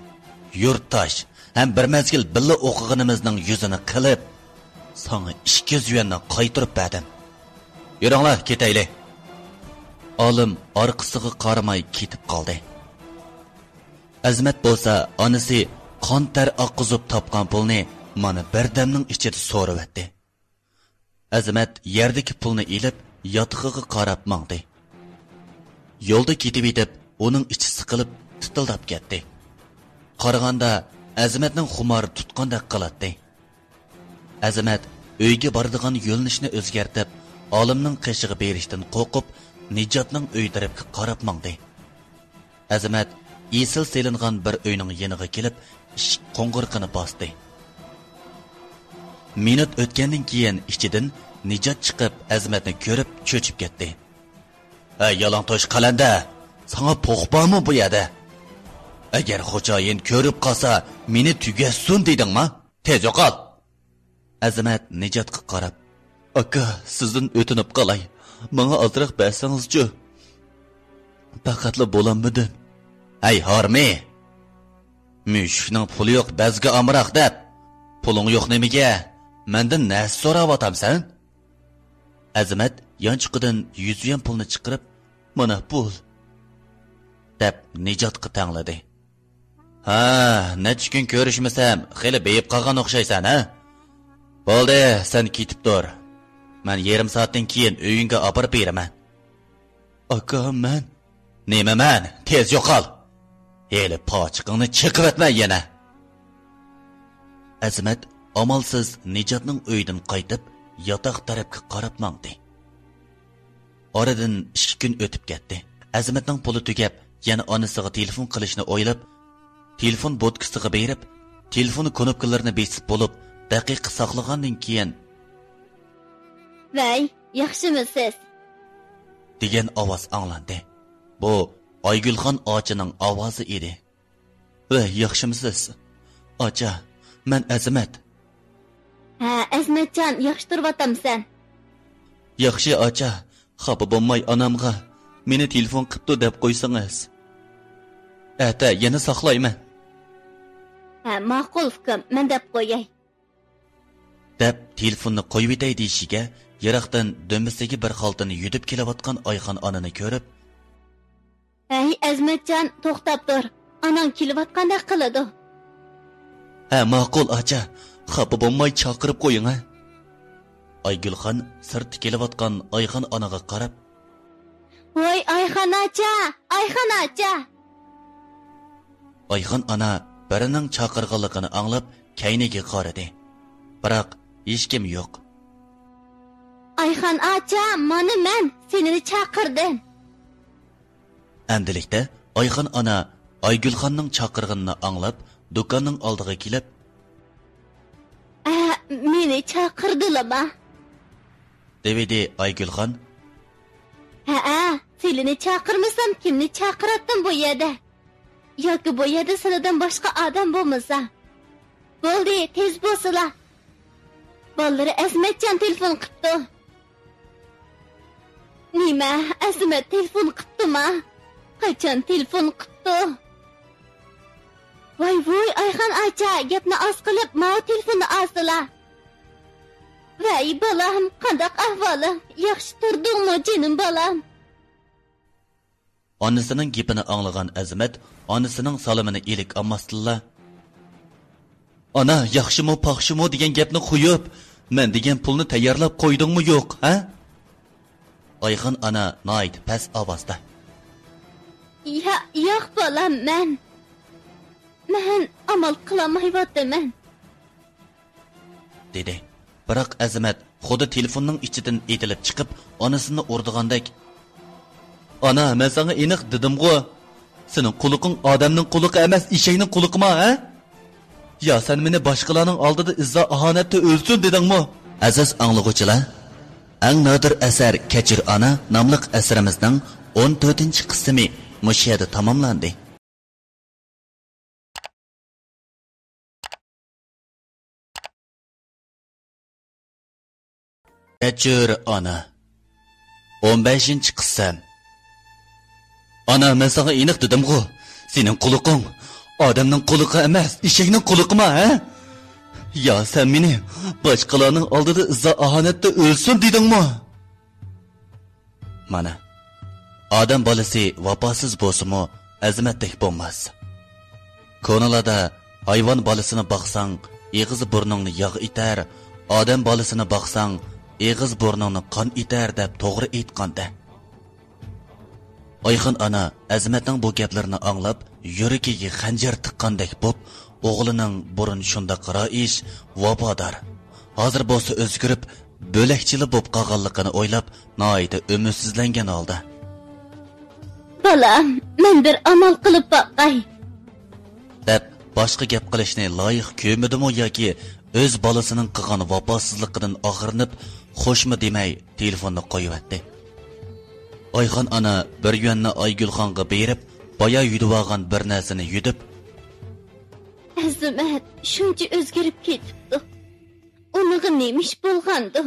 يۇرتداش ھەم بىر مەزگىل بىللە ئوقۇغىنىمىزنىڭ يۈزىنى قىلىپ، ساڭا ئىككى يۈز يۈەننى قايتۇرۇپ بەردىم. يۈرۈڭلار، كېتەيلى.» ئالىم ئارقىسىغا قارىماي كېتىپ قالدى. ئەزىمەت بولسا ئانىسى قان تەر ئاققۇزۇپ تاپقان پۇلنى مانا بىردەمنىڭ ئىچىدە سورىۋەتتى. ئەزىمەت يەردىكى پۇلنى ئېلىپ، ياتىقىغا قاراپ ماڭدى. يولدا كېتىۋېتىپ، ئۇنىڭ ئىچى سىقىلىپ، تىتىلداپ كەتتى. قارىغاندا، ئەزىمەتنىڭ خۇمارى تۇتقاندەك قىلاتتى. ئەزىمەت ئۆيگە بارىدىغان يۆنىلىشنى ئۆزگەرتىپ، ئالىمنىڭ قېشىغا بېرىشتىن قورقۇپ، نىجاتنىڭ ئۆي تەرەپكە قاراپ ماڭدى. ئەزىمەت ئېسىل سېلىنغان بىر ئۆينىڭ يېنىغا كېلىپ، ئىشىك قوڭغۇرىقىنى باستى. مىنۇت ئۆتكەندىن كېيىن، ئىچىدىن نىجات چىقىپ، ئەزىمەتنى كۆرۈپ چۆچۈپ كەتتى. «ھەي، يالاڭتوش قەلەندەر، ساڭا پوق بارمۇ بۇ يەردە؟ ئەگەر خوجايىن كۆرۈپ قالسا، مېنى تۈگەتسۇن دېدىڭما؟ تېز يوقال!» ئەزىمەت نىجاتقا قاراپ: «ئاكا، سىزدىن ئۆتۈنۈپ قالاي، ماڭا ئازراق بەرسىڭىزچۇ؟ پەقەتلا بولالمىدىم.» «ھەي، ھارمى! مۈشۈكنىڭ پۇلى يوق، بەزگە ئامراق دەپ، پۇلۇڭ يوق نېمىگە؟ مەندىن نەرسە سوراۋاتامسەن؟» ئەزىمەت يانچۇقىدىن يۈز يۈەن پۇلنى چىقىرىپ: «مانا پۇل» دەپ نىجاتقا تەڭلىدى. «ھە، نەچچە كۈن كۆرۈشمىسەم، خېلى بېيىپ قالغان ئوخشايسەن، ھە؟ بولدى، سەن كېتىپ تۇر. مەن يېرىم سائەتتىن كېيىن ئۆيۈڭگە ئاپىرىپ بېرىمەن.» «ئاكا، مەن...» «نېمە مەن؟ تېز يوقال! ھېلى پاچىقىڭنى چېقىۋەتمە يەنە!» ئەزىمەت ئامالسىز نىجاتنىڭ ئۆيىدىن قايتىپ، ياتاق تەرەپكە قاراپ ماڭدى. ئارىدىن ئىككى كۈن ئۆتۈپ كەتتى. ئەزىمەتنىڭ پۇلى تۈگەپ، يەنە ئانىسىغا تېلېفون قىلىشنى ئويلاپ، تېلېفون بوتكىسىغا بېرىپ، تېلېفون كۇنۇپكىلىرىنى بېسىپ بولۇپ، دەقىقە ساقلىغاندىن كېيىن، ۋەي، ياخشىمۇسىز؟ دېگەن ئاۋاز ئاڭلاندى. بۇ ئايگۈلخان ئاچىنىڭ ئاۋازى ئىدى. ۋەي، ياخشىمۇسىز؟ ئاچا، مەن ئەزىمەت. ھە، ئەزىمەتجان، ياخشى تۇرۇۋاتامسەن؟ ياخشى، ئاچا. خاپا بولماي ئانامغا مېنى تېلېفون قىپتۇ دەپ قويسىڭىز. ئەتە يەنە ساقلايمەن. ھە، ماقۇل، ئۇكام، مەن دەپ قوياي. دەپ، تېلېفوننى قويۇۋېتەي دېيىشىگە، يىراقتىن دۈمبىسىگە بىر خالتىنى يۈدۈپ كېلىۋاتقان ئايخان ئانىنى كۆرۈپ، ھەي، ئەزمەتجان، توختاپ تۇر. ئاناڭ كېلىۋاتقاندەك قىلىدۇ. ھە، ماقۇل، ئاچا. خاپا بولماي چاقىرىپ قويۇڭ، ھە. ئايگۈلخان سىرتتا كېلىۋاتقان ئايخان ئانىغا قاراپ، ۋاي، ئايخان ئاچا، ئايخان ئاچا! ئايخان ئانا بىرىنىڭ چاقىرغانلىقىنى ئاڭلاپ، كەينىگە قارىدى. بىراق، ھېچكىم يوق. ئايخان ئاچا، مانا مەن، سېنى چاقىردىم. ئەمدىلىكتە ئايخان ئانا ئايگۈلخاننىڭ چاقىرغىنىنى ئاڭلاپ، دۇكاننىڭ ئالدىغا كېلىپ، ئە، مېنى چاقىردىلىما؟ دېۋىدى ئايگۈلخان. ھەئە، سىلىنى چاقىرمىسام، كىمنى چاقىراتتىم بۇ يەردە؟ ياكى بۇ يەردە سىلىدىن باشقا ئادەم بولمىسا؟ بولدى، تېز بولسىلا. بالىلىرى ئەزمەتجان تېلېفون قىپتۇ. نېمە، ئەزمەت تېلېفون قىپتۇما؟ قاچان تېلېفون قىپتۇ؟ ۋاي ۋۇي، ئايخان ئاچا، گەپنى ئاز قىلىپ، ماۋۇ تېلېفوننى ئالسىلا. ۋەي بالام، قانداق ئەھۋالىڭ؟ ياخشى تۇردۇڭمۇ، جېنىم بالام؟ ئانىسىنىڭ گېپىنى ئاڭلىغان ئەزىمەت ئانىسىنىڭ سالىمىنى ئىلىك ئالماستىنلا، ئانا، ياخشىمۇ، پاخشىمۇ دېگەن گەپنى قويۇپ، مەن دېگەن پۇلنى تەييارلاپ قويدۇڭمۇ يوق، ھە؟ ئايخان ئانا ناھايىتى پەس ئاۋازدا، يا-، ياق بالام، مەن، مەن ئامال قىلالمايۋاتىمەن. دېدى. بىراق ئەزىمەت خۇددى تېلېفوننىڭ ئىچىدىن ئېتىلىپ چىقىپ، ئانىسىنى ئۇرىدىغاندەك، ئانا، مەن ساڭا ئېنىق دېدىمغۇ، سېنىڭ قۇلىقىڭ ئادەمنىڭ قۇلىقى ئەمەس، ئېشەكنىڭ قۇلىقىما، ھە؟ يا سەن مېنى باشقىلارنىڭ ئالدىدا ئىززا ئاھانەتتە ئۆلسۇن دېدىڭمۇ؟ ئەزىز ئاڭلىغۇچىلار، ئەڭ نادىر ئەسەر كەچۈر ئانا ناملىق ئەسىرىمىزنىڭ ئون تۆتىنچى قىسمى مۇشۇ يەردە تاماملاندى. كەچۈر ئانا. ئون بەشىنچى قىسىم. ئانا، مەن ساڭا ئېنىق دېدىمغۇ، سېنىڭ قۇلىقىڭ ئادەمنىڭ قۇلىقى ئەمەس، ئېشەكنىڭ قۇلىقىما، ھە؟ يا سەن مېنى باشقىلارنىڭ ئالدىدا ئىززا ئاھانەتتە ئۆلسۇن دېدىڭمۇ؟ مانا، ئادەم بالىسى ۋاپاسىز بولسىمۇ، ئەزىمەتتەك بولماس. كونىلاردا، ھايۋان بالىسىنى باقساڭ، ئېغىز بۇرنۇڭنى ياغ ئېتەر، ئادەم بالىسىنى باقساڭ، ئېغىز بۇرنۇڭنى قان ئېتەر، دەپ توغرا ئېيتقانتى. ئايخان ئانا ئەزىمەتنىڭ بۇ گەپلىرىنى ئاڭلاپ، يۈرىكىگە خەنجەر تىققاندەك بوپ، ئوغلىنىڭ بۇرۇن شۇنداق رايىش، ۋاپادار، ھازىر بولسا ئۆزگىرىپ، بۆلەكچىلا بوپ قالغانلىقىنى ئويلاپ، ناھايىتى ئۈمىدسىزلەنگەن ھالدا، بالام، مەن بىر ئامال قىلىپ باقاي، دەپ، باشقا گەپ قىلىشنى لايىق كۆرمىدىمۇ ياكى ئۆز بالىسىنىڭ قىلغان ۋاپاسىزلىقىدىن ئاغرىنىپ، خوشمۇ دېمەي، تېلېفوننى قويۇۋەتتى. ئايخان ئانا بىر يۈەننى ئايگۈلخانغا بېرىپ، بايا يۈدۈۋالغان بىر نەرسىنى يۈدۈپ، ئەزىمەت شۇنچە ئۆزگىرىپ كېتىپتۇ. ئۇنىڭغا نېمە ئىش بولغاندۇ؟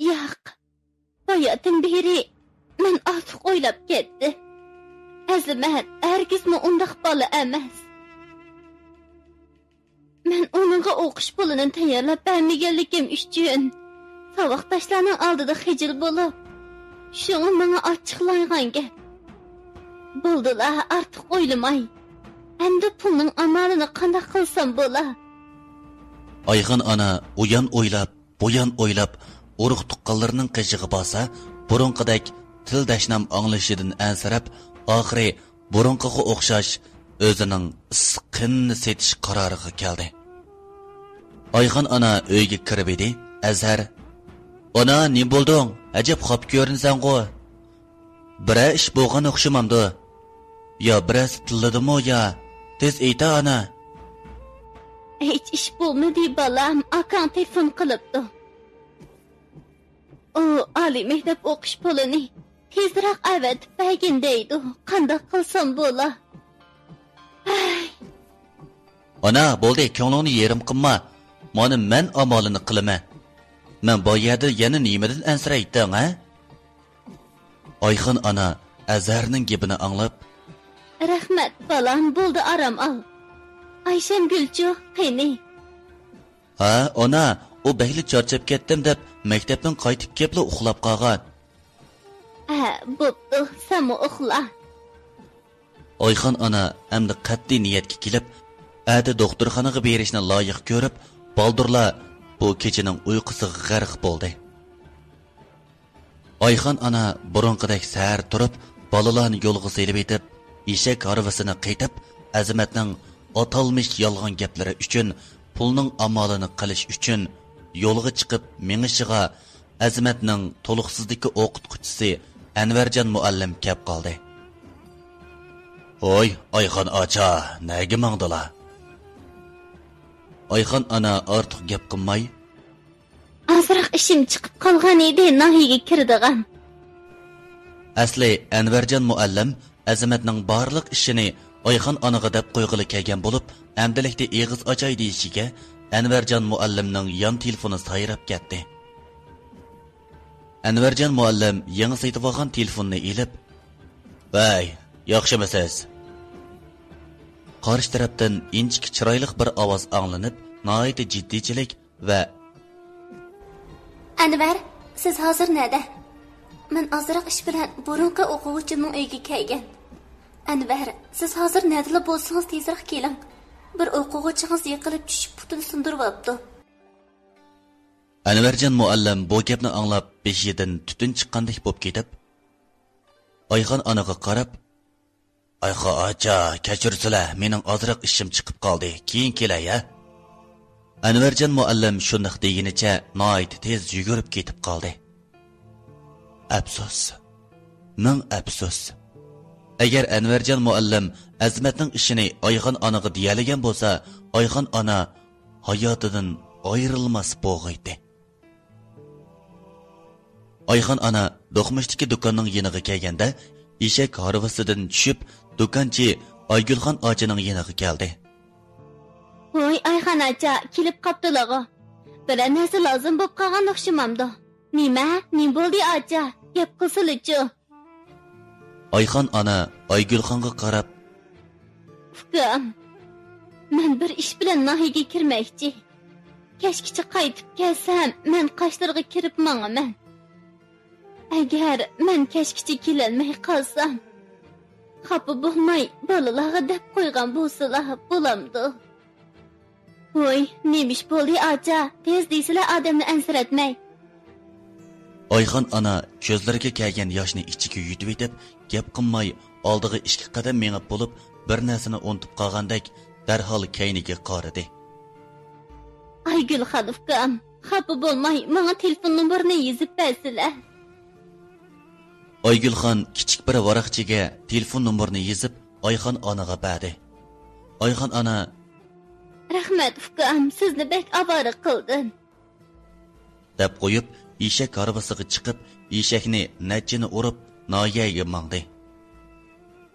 ياق، باياتىن بېرى مەن ئارتۇق ئويلاپ كەتتىم. ئەزىمەت ھەرگىزمۇ ئۇنداق بالا ئەمەس. مەن ئۇنىڭغا ئوقۇش پۇلىنى تەييارلاپ بەرمىگەنلىكىم ئۈچۈن ساۋاقداشلارنىڭ ئالدىدا خىجىل بولۇپ، شۇڭا ماڭا ئاچچىقلايدىغان گەپ. بولدىلا، ئارتۇق ئويلىماي. ئەمدى پۇلنىڭ ئامالىنى قانداق قىلسام بولا؟ ئايخان ئانا ئۇيان ئويلاپ، بۇيان ئويلاپ، ئۇرۇق تۇغقانلىرىنىڭ قېشىغا بارسا، بۇرۇنقىدەك تىل دەشنام ئاڭلىشىدىن ئەنسىرەپ، ئاخىرى بۇرۇنقىغا ئوخشاش ئۆزىنىڭ ئىسسىق قېنىنى سېتىش قارارىغا كەلدى. ئايخان ئانا ئۆيگە كىرىۋىدى. ئەزھەر: «ئانا، نېمە بولدۇڭ؟ ئەجەب خاپا كۆرۈنىسەنغۇ؟ بىرەر ئىش بولغان ئوخشىمامدۇ؟ يا بىرەرسى تىللىدىمۇ يا؟ تېز ئېيتە، ئانا.» «ھېچ ئىش بولمىدى، بالام. ئاكاڭ تېلېفون قىلىپتۇ. ئۇ ئالىي مەكتەپ ئوقۇش پۇلىنى تېزرەك ئەۋەتىپ بەرگىن دەيدۇ. قانداق قىلسام بولا؟ ھەي.» «ئانا، بولدى، كۆڭلۈڭنى يېرىم قىلما. مانا مەن ئامالىنى قىلىمەن. مەن بار يەردە يەنە نېمىدىن ئەنسىرەيتتىڭ، ھە؟» ئايخان ئانا ئەزھەرنىڭ گېپىنى ئاڭلاپ: «رەھمەت، بالام، بولدى، ئارام ئال. ئايشەمگۈلچۇ، قېنى؟» «ھە، ئانا، ئۇ بەكلا چارچاپ كەتتىم دەپ، مەكتەپتىن قايتىپ كەپلا ئۇخلاپ قالغان.» «ھە، بوپتۇ، سەنمۇ ئۇخلا.» ئايخان ئانا ئەمدى قەتئىي نىيەتكە كېلىپ، ئەتە دوختۇرخانىغا بېرىشنى لايىق كۆرۈپ، بالدۇرلا بۇ كېچىنىڭ ئۇيقۇسىغا غەرق بولدى. ئايخان ئانا بۇرۇنقىدەك سەھەر تۇرۇپ، بالىلارنى يولغا سېلىۋېتىپ، ئېشەك ھارۋىسىنى قېتىپ، ئەزىمەتنىڭ ئاتالمىش يالغان گەپلىرى ئۈچۈن، پۇلنىڭ ئامالىنى قىلىش ئۈچۈن يولغا چىقىپ مېڭىشىغا، ئەزىمەتنىڭ تولۇقسىزدىكى ئوقۇتقۇچىسى ئەنۋەرجان مۇئەللىم كەپ قالدى. «ھوي، ئايخان ئاچا، نەگە ماڭدىلا؟» ئايخان ئانا ئارتۇق گەپ قىلماي: «ئازراق ئىشىم چىقىپ قالغان ئىدى، ناھىيەگە كىرىدىغان.» ئەسلى ئەنۋەرجان مۇئەللىم ئەزىمەتنىڭ بارلىق ئىشىنى ئايخان ئانىغا دەپ قويغىلى كەلگەن بولۇپ، ئەمدىلىكتە ئېغىز ئاچاي دېيىشىگە، ئەنۋەرجان مۇئەللىمنىڭ يان تېلېفونى سايراپ كەتتى. ئەنۋەرجان مۇئەللىم يېڭى سېتىۋالغان تېلېفوننى ئېلىپ: «ۋەي، ياخشىمۇسىز؟» قارشى تەرەپتىن ئىنچىكە چىرايلىق بىر ئاۋاز ئاڭلىنىپ، ناھايىتى جىددىيچىلىك ۋە: «ئەنۋەر، سىز ھازىر نەدە؟ مەن ئازراق ئىش بىلەن بۇرۇنقى ئوقۇغۇچىمنىڭ ئۆيىگە كەلگەن. ئەنۋەر، سىز ھازىر نەدىلا بولسىڭىز، تېزرەك كېلىڭ. بىر ئوقۇغۇچىڭىز يىقىلىپ چۈشۈپ، پۇتىنى سۇندۇرۇۋاپتۇ.» ئەنۋەرجان مۇئەللىم بۇ گەپنى ئاڭلاپ، بېشىدىن تۈتۈن چىققاندەك بولۇپ كېتىپ، ئايخان ئانىغا قاراپ: «ئايخان ئاچا، كەچۈرسىلە، مېنىڭ ئازراق ئىشىم چىقىپ قالدى، كېيىن كېلەي، ھە؟» ئەنۋەرجان مۇئەللىم شۇنداق دېگىنىچە ناھايىتى تېز يۈگۈرۈپ كېتىپ قالدى. ئەپسۇس، مىڭ ئەپسۇس! ئەگەر ئەنۋەرجان مۇئەللىم ئەزىمەتنىڭ ئىشىنى ئايخان ئانىغا دېيەلىگەن بولسا، ئايخان ئانا ھاياتىدىن ئايرىلماس بولغىيتى. ئايخان ئانا دوقمۇشتىكى دۇكاننىڭ يېنىغا كەلگەندە، ئېشەك ھارۋىسىدىن چۈشۈپ، دۇكانچى ئايگۈلخان ئاچىنىڭ يېنىغا كەلدى. ھوي، ئايخان ئاچا، كېلىپ قاپتىلىغۇ. بىرەر نەرسە لازىم بوپ قالغان ئوخشىمامدۇ؟ نېمە؟ نېمە بولدى، ئاچا؟ گەپ قىلسىلىچۇ. ئايخان ئانا ئايگۈلخانغا قاراپ: ئۇكام، مەن بىر ئىش بىلەن ناھىيەگە كىرمەكچى. كەچكىچە قايتىپ كەلسەم، مەن قاشلىرىغا كىرىپ ماڭىمەن. ئەگەر مەن كەچكىچە كېلەلمەي قالسام، خاپا بولماي، بالىلارغا دەپ قويغان بولسىلا بولامدۇ؟ ھوي، نېمە ئىش بولدى، ئاچا؟ تېز دېسىلە، ئادەمنى ئەنسىرەتمەي. ئايخان ئانا كۆزلىرىگە كەلگەن ياشنى ئىچىگە يۇتۇۋېتىپ، گەپ قىلماي، ئالدىغا ئىككى قەدەم مېڭىپ بولۇپ، بىر نەرسىنى ئۇنتۇپ قالغاندەك، دەرھال كەينىگە قارىدى. ئايگۈلخان ئۇكام، خاپا بولماي، ماڭا تېلېفون نومۇرىنى يېزىپ بەرسىلە. ئايگۈلخان كىچىك بىر ۋاراقچىگە تېلېفون نومۇرىنى يېزىپ، ئايخان ئانىغا بەردى. ئايخان ئانا: رەھمەت، ئۇكام، سىزنى بەك ئاۋارە قىلدىم، دەپ قويۇپ، ئېشەك ھارۋىسىغا چىقىپ، ئېشەكنى نەچچىنى ئۇرۇپ، ناھىيەگە ماڭدى.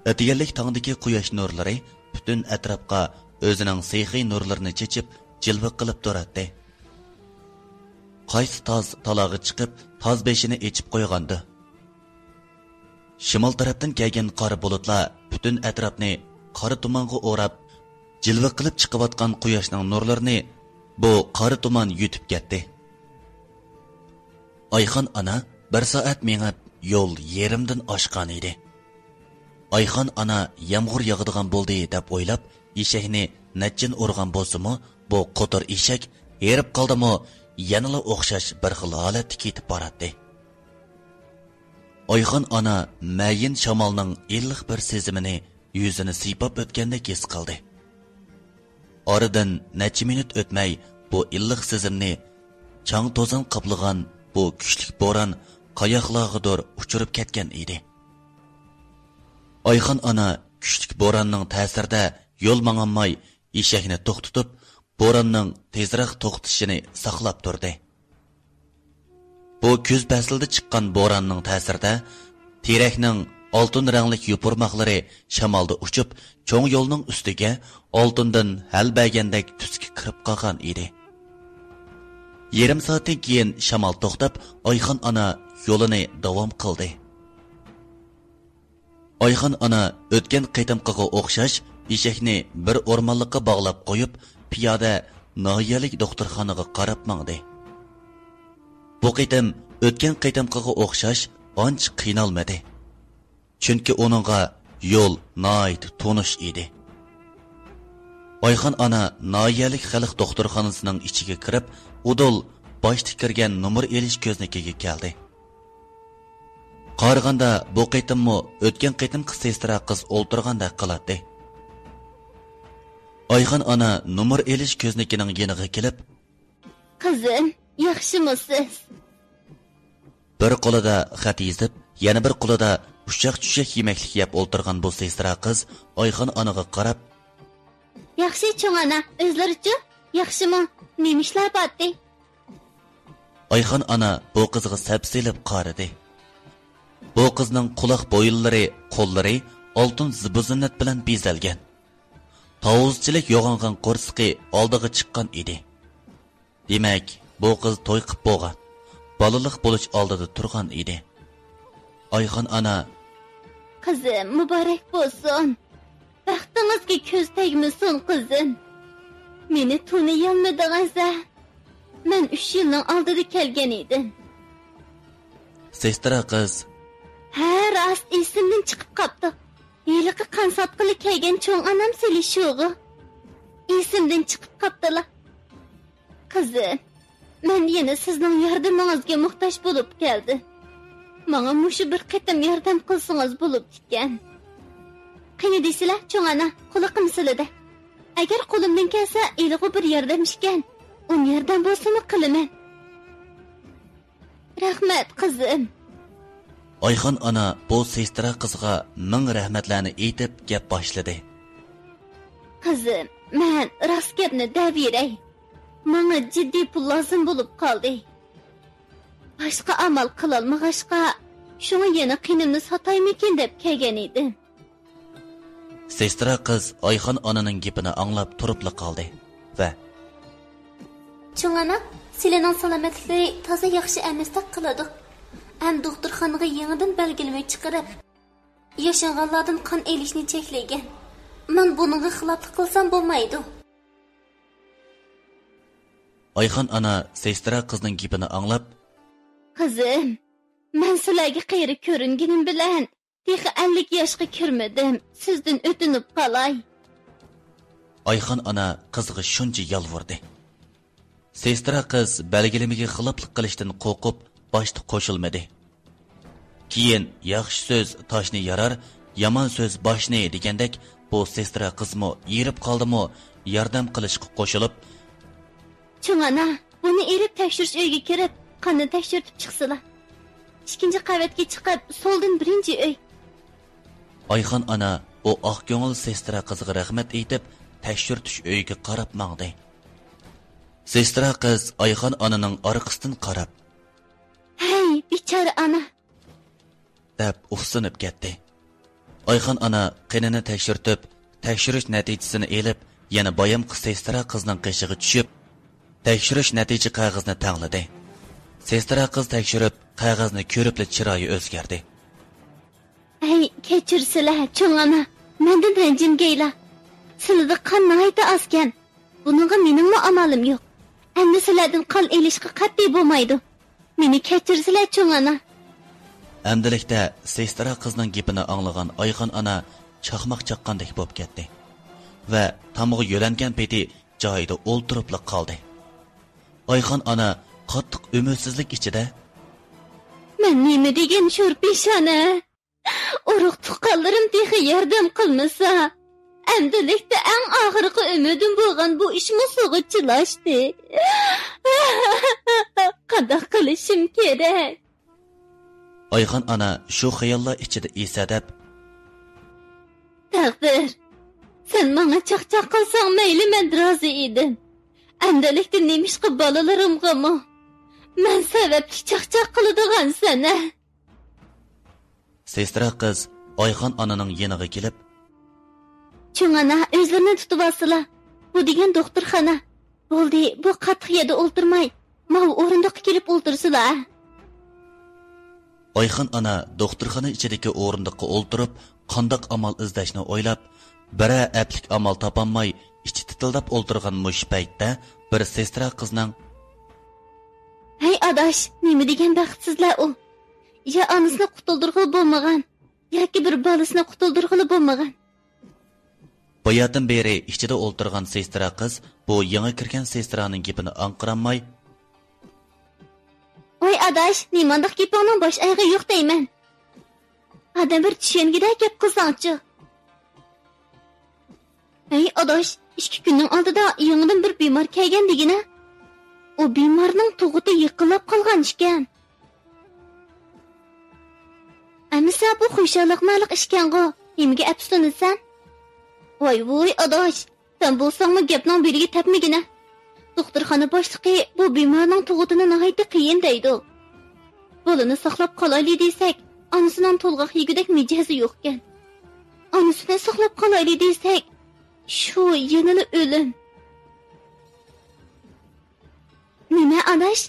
ئەتىگەنلىك تاڭدىكى قۇياش نۇرلىرى پۈتۈن ئەتراپقا ئۆزىنىڭ سېخىي نۇرلىرىنى چېچىپ، جىلۋە قىلىپ تۇراتتى. قايسى تاز تالاغا چىقىپ، تاز بېشىنى ئېچىپ قويغاندۇ؟ شىمال تەرەپتىن كەلگەن قارا بۇلۇتلار پۈتۈن ئەتراپنى قارا تۇمانغا ئوراپ، جىلۋە قىلىپ چىقىۋاتقان قۇياشنىڭ نۇرلىرىنى بۇ قارا تۇمان يۇتۇپ كەتتى. ئايخان ئانا بىر سائەت مېڭىپ، يول يېرىمدىن ئاشقان ئىدى. ئايخان ئانا يامغۇر ياغىدىغان بولدى دەپ ئويلاپ، ئېشەكنى نەچچىنى ئۇرغان بولسىمۇ، بۇ قوتۇر ئېشەك ھېرىپ قالدىمۇ، يەنىلا ئوخشاش بىر خىل ھالەتتە كېتىپ باراتتى. ئايخان ئانا مەيىن شامالنىڭ ئىللىق بىر سېزىمىنى يۈزىنى سىيپاپ ئۆتكەندەك ھېس قىلدى. ئارىدىن نەچچە مىنۇت ئۆتمەي، بۇ ئىللىق سېزىمنى چاڭ-توزان قاپلىغان بۇ كۈچلۈك بوران قاياقلارغىدۇر ئۇچۇرۇپ كەتكەن ئىدى. ئايخان ئانا كۈچلۈك بوراننىڭ تەسىرىدە يول ماڭالماي، ئېشەكنى توختىتىپ، بوراننىڭ تېزرەك توختىشىنى ساقلاپ تۇردى. بۇ كۈز پەسلىدە چىققان بوراننىڭ تەسىرىدە، تېرەكنىڭ ئالتۇن رەڭلىك يوپۇرماقلىرى شامالدا ئۇچۇپ، چوڭ يولنىڭ ئۈستىگە ئالتۇندىن ھەل بەرگەندەك تۈسكە كىرىپ قالغان ئىدى. يېرىم سائەتتىن كېيىن شامال توختاپ، ئايخان ئانا يولىنى داۋام قىلدى. ئايخان ئانا ئۆتكەن قېتىمقىغا ئوخشاش ئېشەكنى بىر ئورمانلىققا باغلاپ قويۇپ، پىيادە ناھىيەلىك دوختۇرخانىغا قاراپ ماڭدى. بۇ قېتىم ئۆتكەن قېتىمقىغا ئوخشاش ئانچە قىينالمىدى. چۈنكى ئۇنىڭغا يول ناھايىتى تونۇش ئىدى. ئايخان ئانا ناھىيەلىك خەلق دوختۇرخانىسىنىڭ ئىچىگە كىرىپ، ئۇدۇل باشتا كىرگەن نومۇر ئېلىش كۆزنىكىگە كەلدى. قارىغاندا بۇ قېتىممۇ ئۆتكەن قېتىمقى سېسترا قىز ئولتۇرغاندەك قىلاتتى. ئايخان ئانا نومۇر ئېلىش كۆزنىكىنىڭ يېنىغا كېلىپ، قىزىم، ياخشىمۇسىز؟ بىر قولىدا خەت يېزىپ، يەنە بىر قولىدا ئۇششاق-چۈششەك يېمەكلىك يەپ ئولتۇرغان بۇ سېسترا قىز ئايخان ئانىغا قاراپ، ياخشى، چوڭ ئانا، ئۆزلىرىچۇ؟ ياخشىمۇ؟ نېمە ئىشلار بارتى؟ ئايخان ئانا بۇ قىزغا سەپسېلىپ قارىدى. بۇ قىزنىڭ قۇلاق بويۇنلىرى، قوللىرى ئالتۇن زىبۇ-زىننەت بىلەن بېزەلگەن. تاۋۇزچىلىك يوغانغان قورسىقى ئالدىغا چىققان ئىدى. دېمەك، بۇ قىز توي قىپ بولغان، بالىلىق بولۇش ئالدىدا تۇرغان ئىدى. ئايخان ئانا، قىزىم، مۇبارەك بولسۇن. بەختىڭىزگە كۆز تەگمىسۇن، قىزىم. مېنى تونۇيالمىدىڭىز ھە؟ مەن ئۈچ يىلنىڭ ئالدىدا كەلگەن ئىدىم. سېسترا قىز، ھە، راست، ئېسىمدىن چىقىپ قاپتۇ. ھېلىقى قان ساتقىلى كەلگەن چوڭ ئانام سېلىشۇغۇ. ئېسىمدىن چىقىپ قاپتىلا. قىزىم، مەن يەنە سىزنىڭ ياردىمىڭىزگە موھتاج بولۇپ كەلدىم. ماڭا مۇشۇ بىر قېتىم ياردەم قىلسىڭىز بولۇپتىكەن. قېنى دېسىلە، چوڭ ئانا، قۇلىقىم سىلىدە. ئەگەر قولۇمدىن كەلسە، ئېلىغۇ بىر ياردەم ئىكەن، ئۇن ياردەم بولسىمۇ قىلىمەن. رەھمەت، قىزىم. ئايخان ئانا بۇ سېسترا قىزغا مىڭ رەھمەتلەرنى ئېيتىپ گەپ باشلىدى. قىزىم، مەن راست گەپنى دەۋېرەي. ماڭا جىددىي پۇل لازىم بولۇپ قالدى. باشقا ئامال قىلالمىغاچقا، شۇڭا يەنە قېنىمنى ساتايمىكىن دەپ كەلگەن ئىدىم. سېسترا قىز ئايخان ئانىنىڭ گېپىنى ئاڭلاپ تۇرۇپلا قالدى ۋە، چوڭ ئانا، سىلىنىڭ سالامەتلىكلىرى تازا ياخشى ئەمەستەك قىلىدۇ. ھەم دوختۇرخانىغا يېڭىدىن بەلگىلىمە چىقىرىپ، ياشانغانلاردىن قان ئېلىشنى چەكلىگەن. مەن بۇنىڭغا خىلاپلىق قىلسام بولمايدۇ. ئايخان ئانا سېسترا قىزنىڭ گېپىنى ئاڭلاپ، قىزىم، مەن سىلەرگە قېرى كۆرۈنگىنىم بىلەن، تېخى ئەللىك ياشقا كىرمىدىم، سىزدىن ئۆتۈنۈپ قالاي. ئايخان ئانا قىزغا شۇنچە يالۋۇردى. سېسترا قىز بەلگىلىمىگە خىلاپلىق قىلىشتىن قورقۇپ، باشتا قوشۇلمىدى. كېيىن، ياخشى سۆز تاشنى يارار، يامان سۆز باشنى دېگەندەك، بۇ سېسترا قىزمۇ ئېرىپ قالدىمۇ، ياردەم قىلىشقا قوشۇلۇپ، چوڭ ئانا، بۇنى ئېرىپ تەكشۈرۈش ئۆيىگە كىرىپ، قاننى تەكشۈرتۈپ چىقسىلا. ئىككىنچى قەۋەتكە چىقىپ، سولدىن بىرىنچى ئۆي. ئايخان ئانا بۇ ئاق كۆڭۈل سېسترا قىزغا رەھمەت ئېيتىپ، تەكشۈرتۈش ئۆيىگە قاراپ ماڭدى. سېسترا قىز ئايخان ئانىنىڭ ئارقىسىدىن قاراپ، ھەي، بىچارە ئانا! دەپ ئۇھسىنىپ كەتتى. ئايخان ئانا قېنىنى تەكشۈرتۈپ، تەكشۈرۈش نەتىجىسىنى ئېلىپ، يەنە بايامقى سېسترا قىزنىڭ قېشىغا چۈشۈپ، تەكشۈرۈش نەتىجە قەغىزىنى تەڭلىدى. سېسترا قىز تەكشۈرۈپ، قەغەزنى كۆرۈپلا چىرايى ئۆزگەردى. ئەي، كەچۈرسىلە، چوڭ ئانا، مەندىن رەنجىمىگەيلا. سىلىدە قان ناھايىتى ئازكەن. بۇنىڭغا مېنىڭمۇ ئامالىم يوق. ئەمدى سىلەردىن قان ئېلىشقا قەتئىي بولمايدۇ. مېنى كەچۈرسىلە، چوڭ ئانا. ئەمدىلىكتە سېسترا قىزنىڭ گېپىنى ئاڭلىغان ئايخان ئانا چاقماق چاققاندەك بولۇپ كەتتى ۋە تامغا يۆلەنگەن پېتى جايىدا ئولتۇرۇپلا قالدى. ئايخان ئانا قاتتىق ئۈمىدسىزلىك ئىچىدە، مەن نېمە دېگەن شور پېشانە؟ ئۇرۇق تۇغقانلىرىم تېخى ياردەم قىلمىسا، ئەمدىلىكتە ئەڭ ئاخىرقى ئۈمىدىم بولغان بۇ ئىشمۇ سۇغا چىلاشتى. قانداق قىلىشىم كېرەك؟ ئايخان ئانا شۇ خىياللار ئىچىدە ئېسەدەپ، تەقدىر، سەن ماڭا چاقچاق قىلساڭ مەيلى، مەن رازى ئىدىم. ئەمدىلىكتە نېمىشقا بالىلىرىمغىمۇ مەن سەۋەبلىك چاقچاق قىلىدىغانسەن، ھە؟ سېسترا قىز ئايخان ئانىنىڭ يېنىغا كېلىپ، چوڭ ئانا، ئۆزلىرىنى تۇتۇۋالسىلا. بۇ دېگەن دوختۇرخانا. بولدى، بۇ قاتتىق يەردە ئولتۇرماي، ماۋۇ ئورۇندۇققا كېلىپ ئولتۇرسىلا. ئايخان ئانا دوختۇرخانا ئىچىدىكى ئورۇندۇققا ئولتۇرۇپ، قانداق ئامال ئىزدەشنى ئويلاپ، بىرەر ئەپلىك ئامال تاپالماي، ئىچى تىتىلداپ ئولتۇرغان مۇشۇ پەيتتە بىر سېسترا قىزنىڭ، ھەي ئاداش، نېمە دېگەن بەختسىزلەر ئۇ! يا ئانىسىنى قۇتۇلدۇرغىلى بولمىغان، ياكى بىر بالىسىنى قۇتۇلدۇرغىلى بولمىغان. باياتىن بېرى ئىچىدە ئولتۇرغان سېسترا قىز بۇ يېڭى كىرگەن سېسترانىڭ گېپىنى ئاڭقىرالماي، ۋاي ئاداش، نېمانداق گېپىڭنىڭ باش ئايىغى يوق دەيمەن. ئادەم بىر چۈشەنگۈدەك گەپ قىلساڭچۇ. ھەي ئاداش، ئىككى كۈننىڭ ئالدىدا يېڭىدىن بىر بىمار كەلگەن دېگىنە. ئۇ بىمارنىڭ تۇغۇتى يېقىنلاپ قالغان ئىكەن. ئەمىسە بۇ خۇشاللىقمۇ ئىكەنغۇ، نېمىگە ئەپسۇسلىنىسەن؟ ۋاي ۋۇي ئاداش، سەن بولساڭمۇ گەپنىڭ بېلىگە تەپمىگىنە. دوختۇرخانا باشلىقى بۇ بىمارنىڭ تۇغۇتىنى ناھايىتى قىيىن دەيدۇ. بالىنى ساقلاپ قالايلى دېسەك، ئانىسىنىڭ تولغاق يېگۈدەك مىجەزى يوقكەن. ئانىسىنى ساقلاپ قالايلى دېسەك، شۇ يەنىلا ئۆلۈم. نېمە ئاداش؟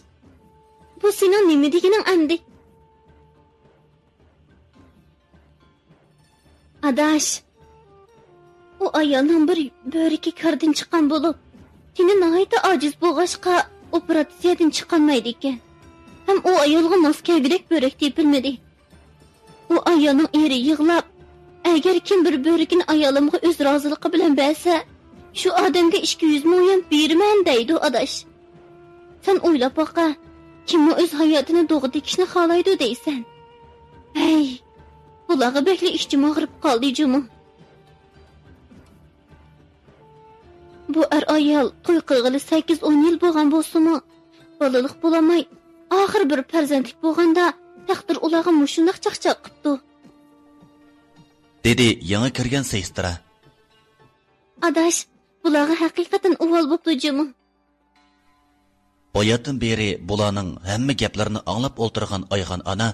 بۇ سېنىڭ نېمە دېگىنىڭ ئەمدى؟ ئاداش، ئۇ ئايالنىڭ بىر بۆرىكى كاردىن چىققان بولۇپ، تېنى ناھايىتى ئاجىز بولغاچقا، ئوپېراتسىيەدىن چىقالمايدىكەن. ھەم ئۇ ئايالغا ماس كەلگۈدەك بۆرەك تېپىلمىدى. ئۇ ئايالنىڭ ئېرى يىغلاپ، ئەگەر كىم بىر بۆرىكىنى ئايالىمغا ئۆز رازىلىقى بىلەن بەرسە، شۇ ئادەمگە ئىككى يۈز مىڭ يۈەن بېرىمەن دەيدۇ، ئاداش. سەن ئويلاپ باققا، كىممۇ ئۆز ھاياتىنى دوغا تىكىشنى خالايدۇ دەيسەن؟ ھەي، بۇلارغا بەكلا ئىچىم ئاغرىپ قالدى جۇمۇ. بۇ ئەر-ئايال توي قىلغىلى سەككىز-ئون يىل بولغان بولسىمۇ، بالىلىق بولالماي، ئاخىر بىر پەرزەنتلىك بولغاندا، تەقدىر ئۇلارغا مۇشۇنداق چاقچاق قىپتۇ. دېدى يېڭى كىرگەن سېسترا. ئاداش، بۇلارغا ھەقىقەتەن ئۇۋال بوپتۇ جۇمۇ. باياتىن بېرى بۇلارنىڭ ھەممە گەپلىرىنى ئاڭلاپ ئولتۇرغان ئايخان ئانا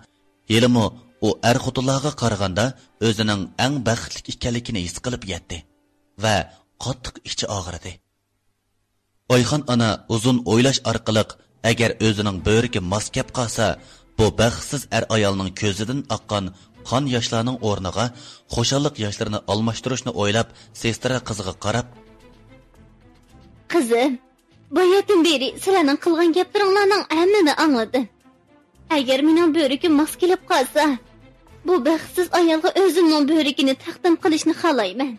ھېلىمۇ ئۇ ئەر-خوتۇنلارغا قارىغاندا ئۆزىنىڭ ئەڭ بەختلىك ئىكەنلىكىنى ھېس قىلىپ يەتتى ۋە قاتتىق ئىچى ئاغرىدى. ئايخان ئانا ئۇزۇن ئويلاش ئارقىلىق، ئەگەر ئۆزىنىڭ بۆرىكى ماس كەپ قالسا، بۇ بەختسىز ئەر-ئايالنىڭ كۆزىدىن ئاققان قان ياشلارنىڭ ئورنىغا خۇشاللىق ياشلىرىنى ئالماشتۇرۇشنى ئويلاپ، سېسترا قىزىغا قاراپ، قىزىم، باياتىن بېرى سىلەرنىڭ قىلغان گەپلىرىڭلارنىڭ ھەممىنى ئاڭلىدىم. ئەگەر مېنىڭ بۆرىكىم ماس كېلىپ قالسا، بۇ بەختسىز ئايالغا ئۆزۈمنىڭ بۆرىكىنى تەقدىم قىلىشنى خالايمەن.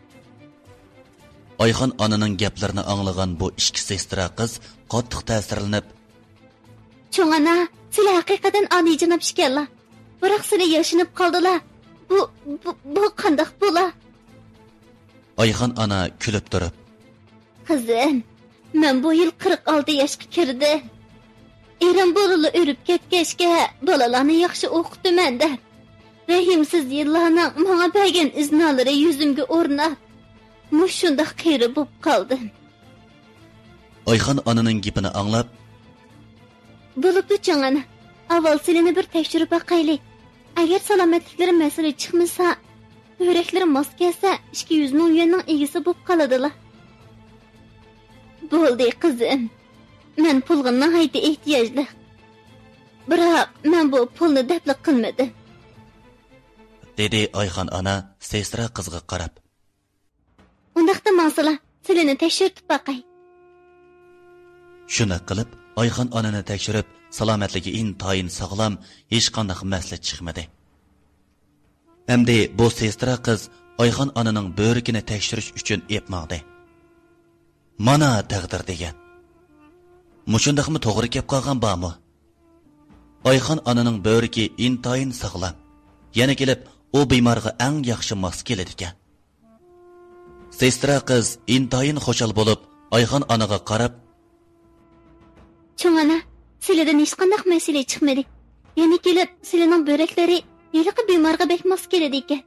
ئايخان ئانىنىڭ گەپلىرىنى ئاڭلىغان بۇ ئىككى سېسترا قىز قاتتىق تەسىرلىنىپ، چوڭ ئانا، سىلە ھەقىقەتەن ئالىيجاناب ئىكەنلا. بىراق سىلە ياشىنىپ قالدىلا. بۇ، بۇ، بۇ قانداق بولا؟ ئايخان ئانا كۈلۈپ تۇرۇپ، قىزىم، مەن بۇ يىل قىرىق ئالتە ياشقا كىردىم. ئېرىم بالىلا ئۆلۈپ كەتكەچكە، بالىلارنى ياخشى ئوقۇتىمەن دەپ، رەھىمسىز يىللارنىڭ ماڭا بەرگەن ئىزنالىرى يۈزۈمگە ئورناپ، مۇشۇنداق قېرى بوپ قالدىم. ئايخان ئانىنىڭ گېپىنى ئاڭلاپ، بولۇپتۇ چوڭ ئانا، ئاۋۋال سىلىنى بىر تەكشۈرۈپ باقايلى. ئەگەر سالامەتلىكلىرى مەسىلە چىقمىسا، بۆرەكلىرى ماس كەلسە، ئىككى يۈز مىڭ يۈەننىڭ ئىگىسى بوپ قالىدىلا. بولدى قىزىم، مەن پۇلغا ناھايىتى ئېھتىياجلىق. بىراق مەن بۇ پۇلنى دەپلا قىلمىدىم. دېدى ئايخان ئانا سېسترا قىزغا قاراپ. ئۇنداقتا ماڭسىلا، سىلىنى تەكشۈرتۈپ باقاي. شۇنداق قىلىپ، ئايخان ئانىنى تەكشۈرۈپ، سالامەتلىكى ئىنتايىن ساغلام، ھېچقانداق مەسىلە چىقمىدى. ئەمدى بۇ سېسترا قىز ئايخان ئانىنىڭ بۆرىكىنى تەكشۈرۈش ئۈچۈن ئېپ ماڭدى. مانا تەقدىر دېگەن. مۇشۇنداقمۇ توغرا كەپ قالغان بارمۇ؟ ئايخان ئانىنىڭ بۆرىكى ئىنتايىن ساغلام. يەنە كېلىپ، ئۇ بىمارغا ئەڭ ياخشى ماس كېلىدىكەن. سېسترا قىز ئىنتايىن خۇشال بولۇپ، ئايخان ئانىغا قاراپ، چوڭ ئانا، سىلىدىن ھېچقانداق مەسىلە چىقمىدى. يەنە كېلىپ، سىلىنىڭ بۆرەكلىرى ھېلىقى بىمارغا بەك ماس كېلىدىكەن.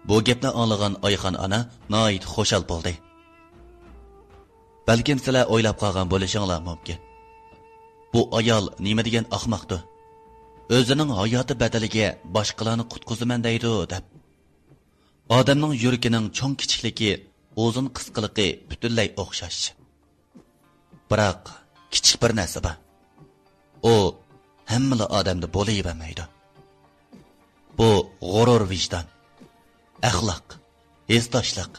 بۇ گەپنى ئاڭلىغان ئايخان ئانا ناھايىتى خۇشال بولدى. بەلكىم سىلەر ئويلاپ قالغان بولۇشۇڭلار مۇمكىن، بۇ ئايال نېمە دېگەن ئاخماقتۇ؟ ئۆزىنىڭ ھاياتى بەدىلىگە باشقىلارنى قۇتقۇزىمەن دەيدۇ دەپ. ئادەمنىڭ يۈرىكىنىڭ چوڭ كىچىكلىكى، ئۇزۇن قىسقىلىقى پۈتۈنلەي ئوخشاش. بىراق، كىچىك بىر نەرسە بار. ئۇ ھەممىلا ئادەمدە بولۇۋەرمەيدۇ. بۇ غۇرۇر، ۋىجدان، ئەخلاق، ھېسداشلىق،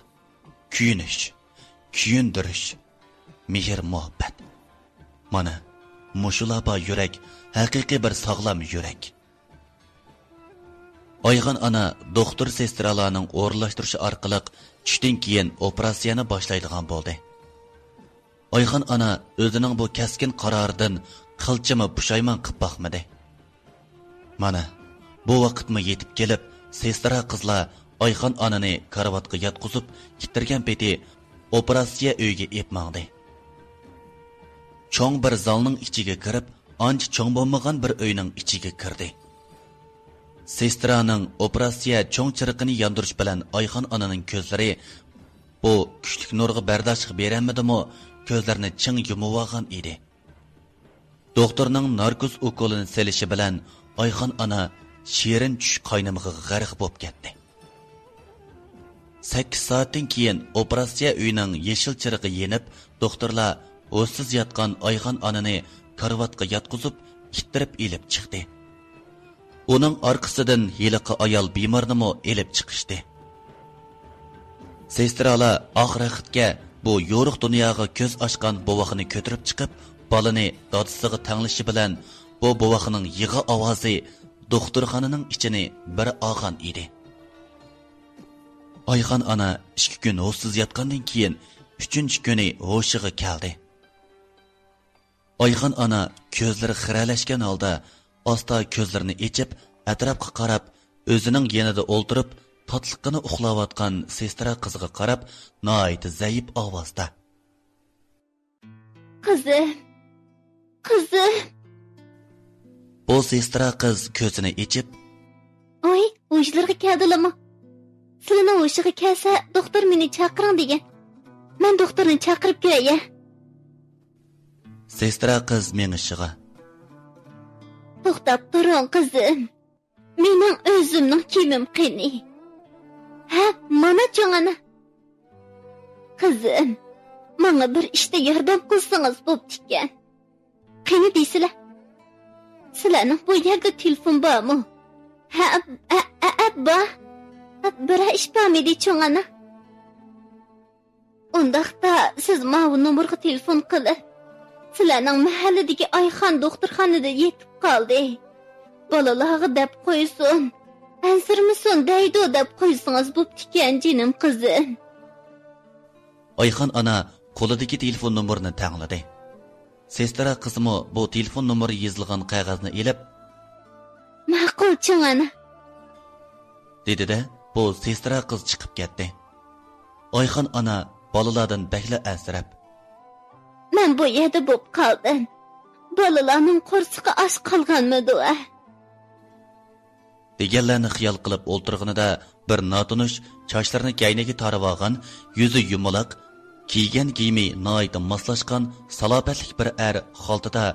كۆيۈنۈش، كۆيۈندۈرۈش، مېھىر مۇھەببەت. مانا، مۇشۇلار بار يۈرەك، ھەقىقىي بىر ساغلام يۈرەك. ئايخان ئانا دوختۇر سېسترالارنىڭ ئورۇنلاشتۇرۇشى ئارقىلىق چۈشتىن كېيىن ئوپېراتسىيەنى باشلايدىغان بولدى. ئايخان ئانا ئۆزىنىڭ بۇ كەسكىن قارارىدىن قىلچىمۇ پۇشايمان قىپ باقمىدى. مانا، بۇ ۋاقىتمۇ يېتىپ كېلىپ، سېسترا قىزلار ئايخان ئانىنى كارىۋاتقا ياتقۇزۇپ كىتتۈرگەن پېتى ئوپېراتسىيە ئۆيىگە ئېلىپ ماڭدى. چوڭ بىر زالنىڭ ئىچىگە كىرىپ، ئانچە چوڭ بولمىغان بىر ئۆينىڭ ئىچىگە كىردى. سېسترانىڭ ئوپېراتسىيە چوڭ چىرىقىنى ياندۇرۇش بىلەن ئايخان ئانىنىڭ كۆزلىرى بۇ كۈچلۈك نۇرغا بەرداشلىق بېرەلمىدىمۇ، كۆزلىرىنى چىڭ يۇمۇۋالغان ئىدى. دوختۇرنىڭ ناركوز ئوكۇلىنى سېلىشى بىلەن ئايخان ئانا شېرىن چۈش قاينىمىقىغا غەرق بولۇپ كەتتى. سەككىز سائەتتىن كېيىن ئوپېراتسىيە ئۆيىنىڭ يېشىل چىرىغى يېنىپ، دوختۇرلار ھوشسىز ياتقان ئايخان ئانىنى كارىۋاتقا ياتقۇزۇپ، ئىتتىرىپ ئېلىپ چىقتى. ئۇنىڭ ئارقىسىدىن ھېلىقى ئايال بىمارنىمۇ ئېلىپ چىقىشتى. سېسترالار ئاخىر ۋاقىتقا بۇ يورۇق دۇنياغا كۆز ئاچقان بوۋاقنى كۆتۈرۈپ چىقىپ، بالىنى دادىسىغا تەڭلىشى بىلەن، بۇ بوۋاقنىڭ يىغا ئاۋازى دوختۇرخانىنىڭ ئىچىنى بىر ئالغان ئىدى. ئايخان ئانا ئىككى كۈن ھوشسىز ياتقاندىن كېيىن، ئۈچىنچى كۈنى ھوشىغا كەلدى. ئايخان ئانا كۆزلىرى خىرەلەشكەن ھالدا ئاستا كۆزلىرىنى ئېچىپ، ئەتراپقا قاراپ، ئۆزىنىڭ يېنىدا ئولتۇرۇپ، تاتلىققىنە ئۇخلاۋاتقان سېسترا قىزىغا قاراپ، ناھايىتى زەئىپ ئاۋازدا، قىزىم، قىزىم. بۇ سېسترا قىز كۆزىنى ئېچىپ، ۋاي، ھوشلىرىغا كەلدىلىمۇ؟ سىلىنىڭ ھوشىغا كەلسە، دوختۇر مېنى چاقىرىڭ دېگەن. مەن دوختۇرنى چاقىرىپ كۆرەي. سېسترا قىز مېڭىشىغا، توختاپ تۇرۇڭ، قىزىم. مېنىڭ ئۆزۈمنىڭ كىيىمىم قېنى؟ ھە، مانا چوڭ ئانا. قىزىم، ماڭا بىر ئىشتا ياردەم قىلسىڭىز بوپتىكەن. قېنى دېسىلە. سىلەرنىڭ بۇ يەردە تېلېفون بارمۇ؟ ھە، ئە، ئە، ئە، بار. بىرەر ئىش بارمىدى، چوڭ ئانا؟ ئۇنداقتا سىز ماۋۇ نومۇرغا تېلېفون قىلىپ، سىلەرنىڭ مەھەللىدىكى ئايخان دوختۇرخانىدا يېتىپ قالدى، بالىلارغا دەپ قويسۇن، ئەنسىرىمىسۇن دەيدۇ دەپ قويسىڭىز بوپتىكەن، جېنىم قىزىم. ئايخان ئانا قولىدىكى تېلېفون نومۇرىنى تەڭلىدى. سېسترا قىزمۇ بۇ تېلېفون نومۇرى يېزىلغان قەغەزنى ئېلىپ، ماقۇل، چوڭ ئانا، دېدى-دە، بۇ سېسترا قىز چىقىپ كەتتى. ئايخان ئانا بالىلاردىن بەكلا ئەنسىرەپ، مەن بۇ يەردە بوپ قالدىم. بالىلارنىڭ قورسىقى ئاچ قالغانمىدۇ، ھە؟ دېگەنلەرنى خىيال قىلىپ ئولتۇرغىنىدا، بىر ناتونۇش، چاچلىرىنى كەينىگە تارىۋالغان، يۈزى يۇمىلاق، كىيگەن كىيىمى ناھايىتى ماسلاشقان سالاپەتلىك بىر ئەر خالتىدا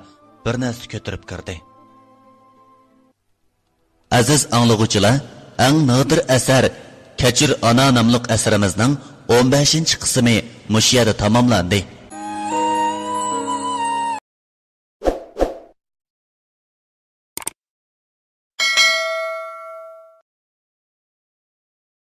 بىر نەرسە كۆتۈرۈپ كىردى. ئەزىز ئاڭلىغۇچىلار، ئەڭ نادىر ئەسەر كەچۈر ئانا ناملىق ئەسىرىمىزنىڭ ئون بەشىنچى قىسمى مۇشۇ يەردە تاماملاندى.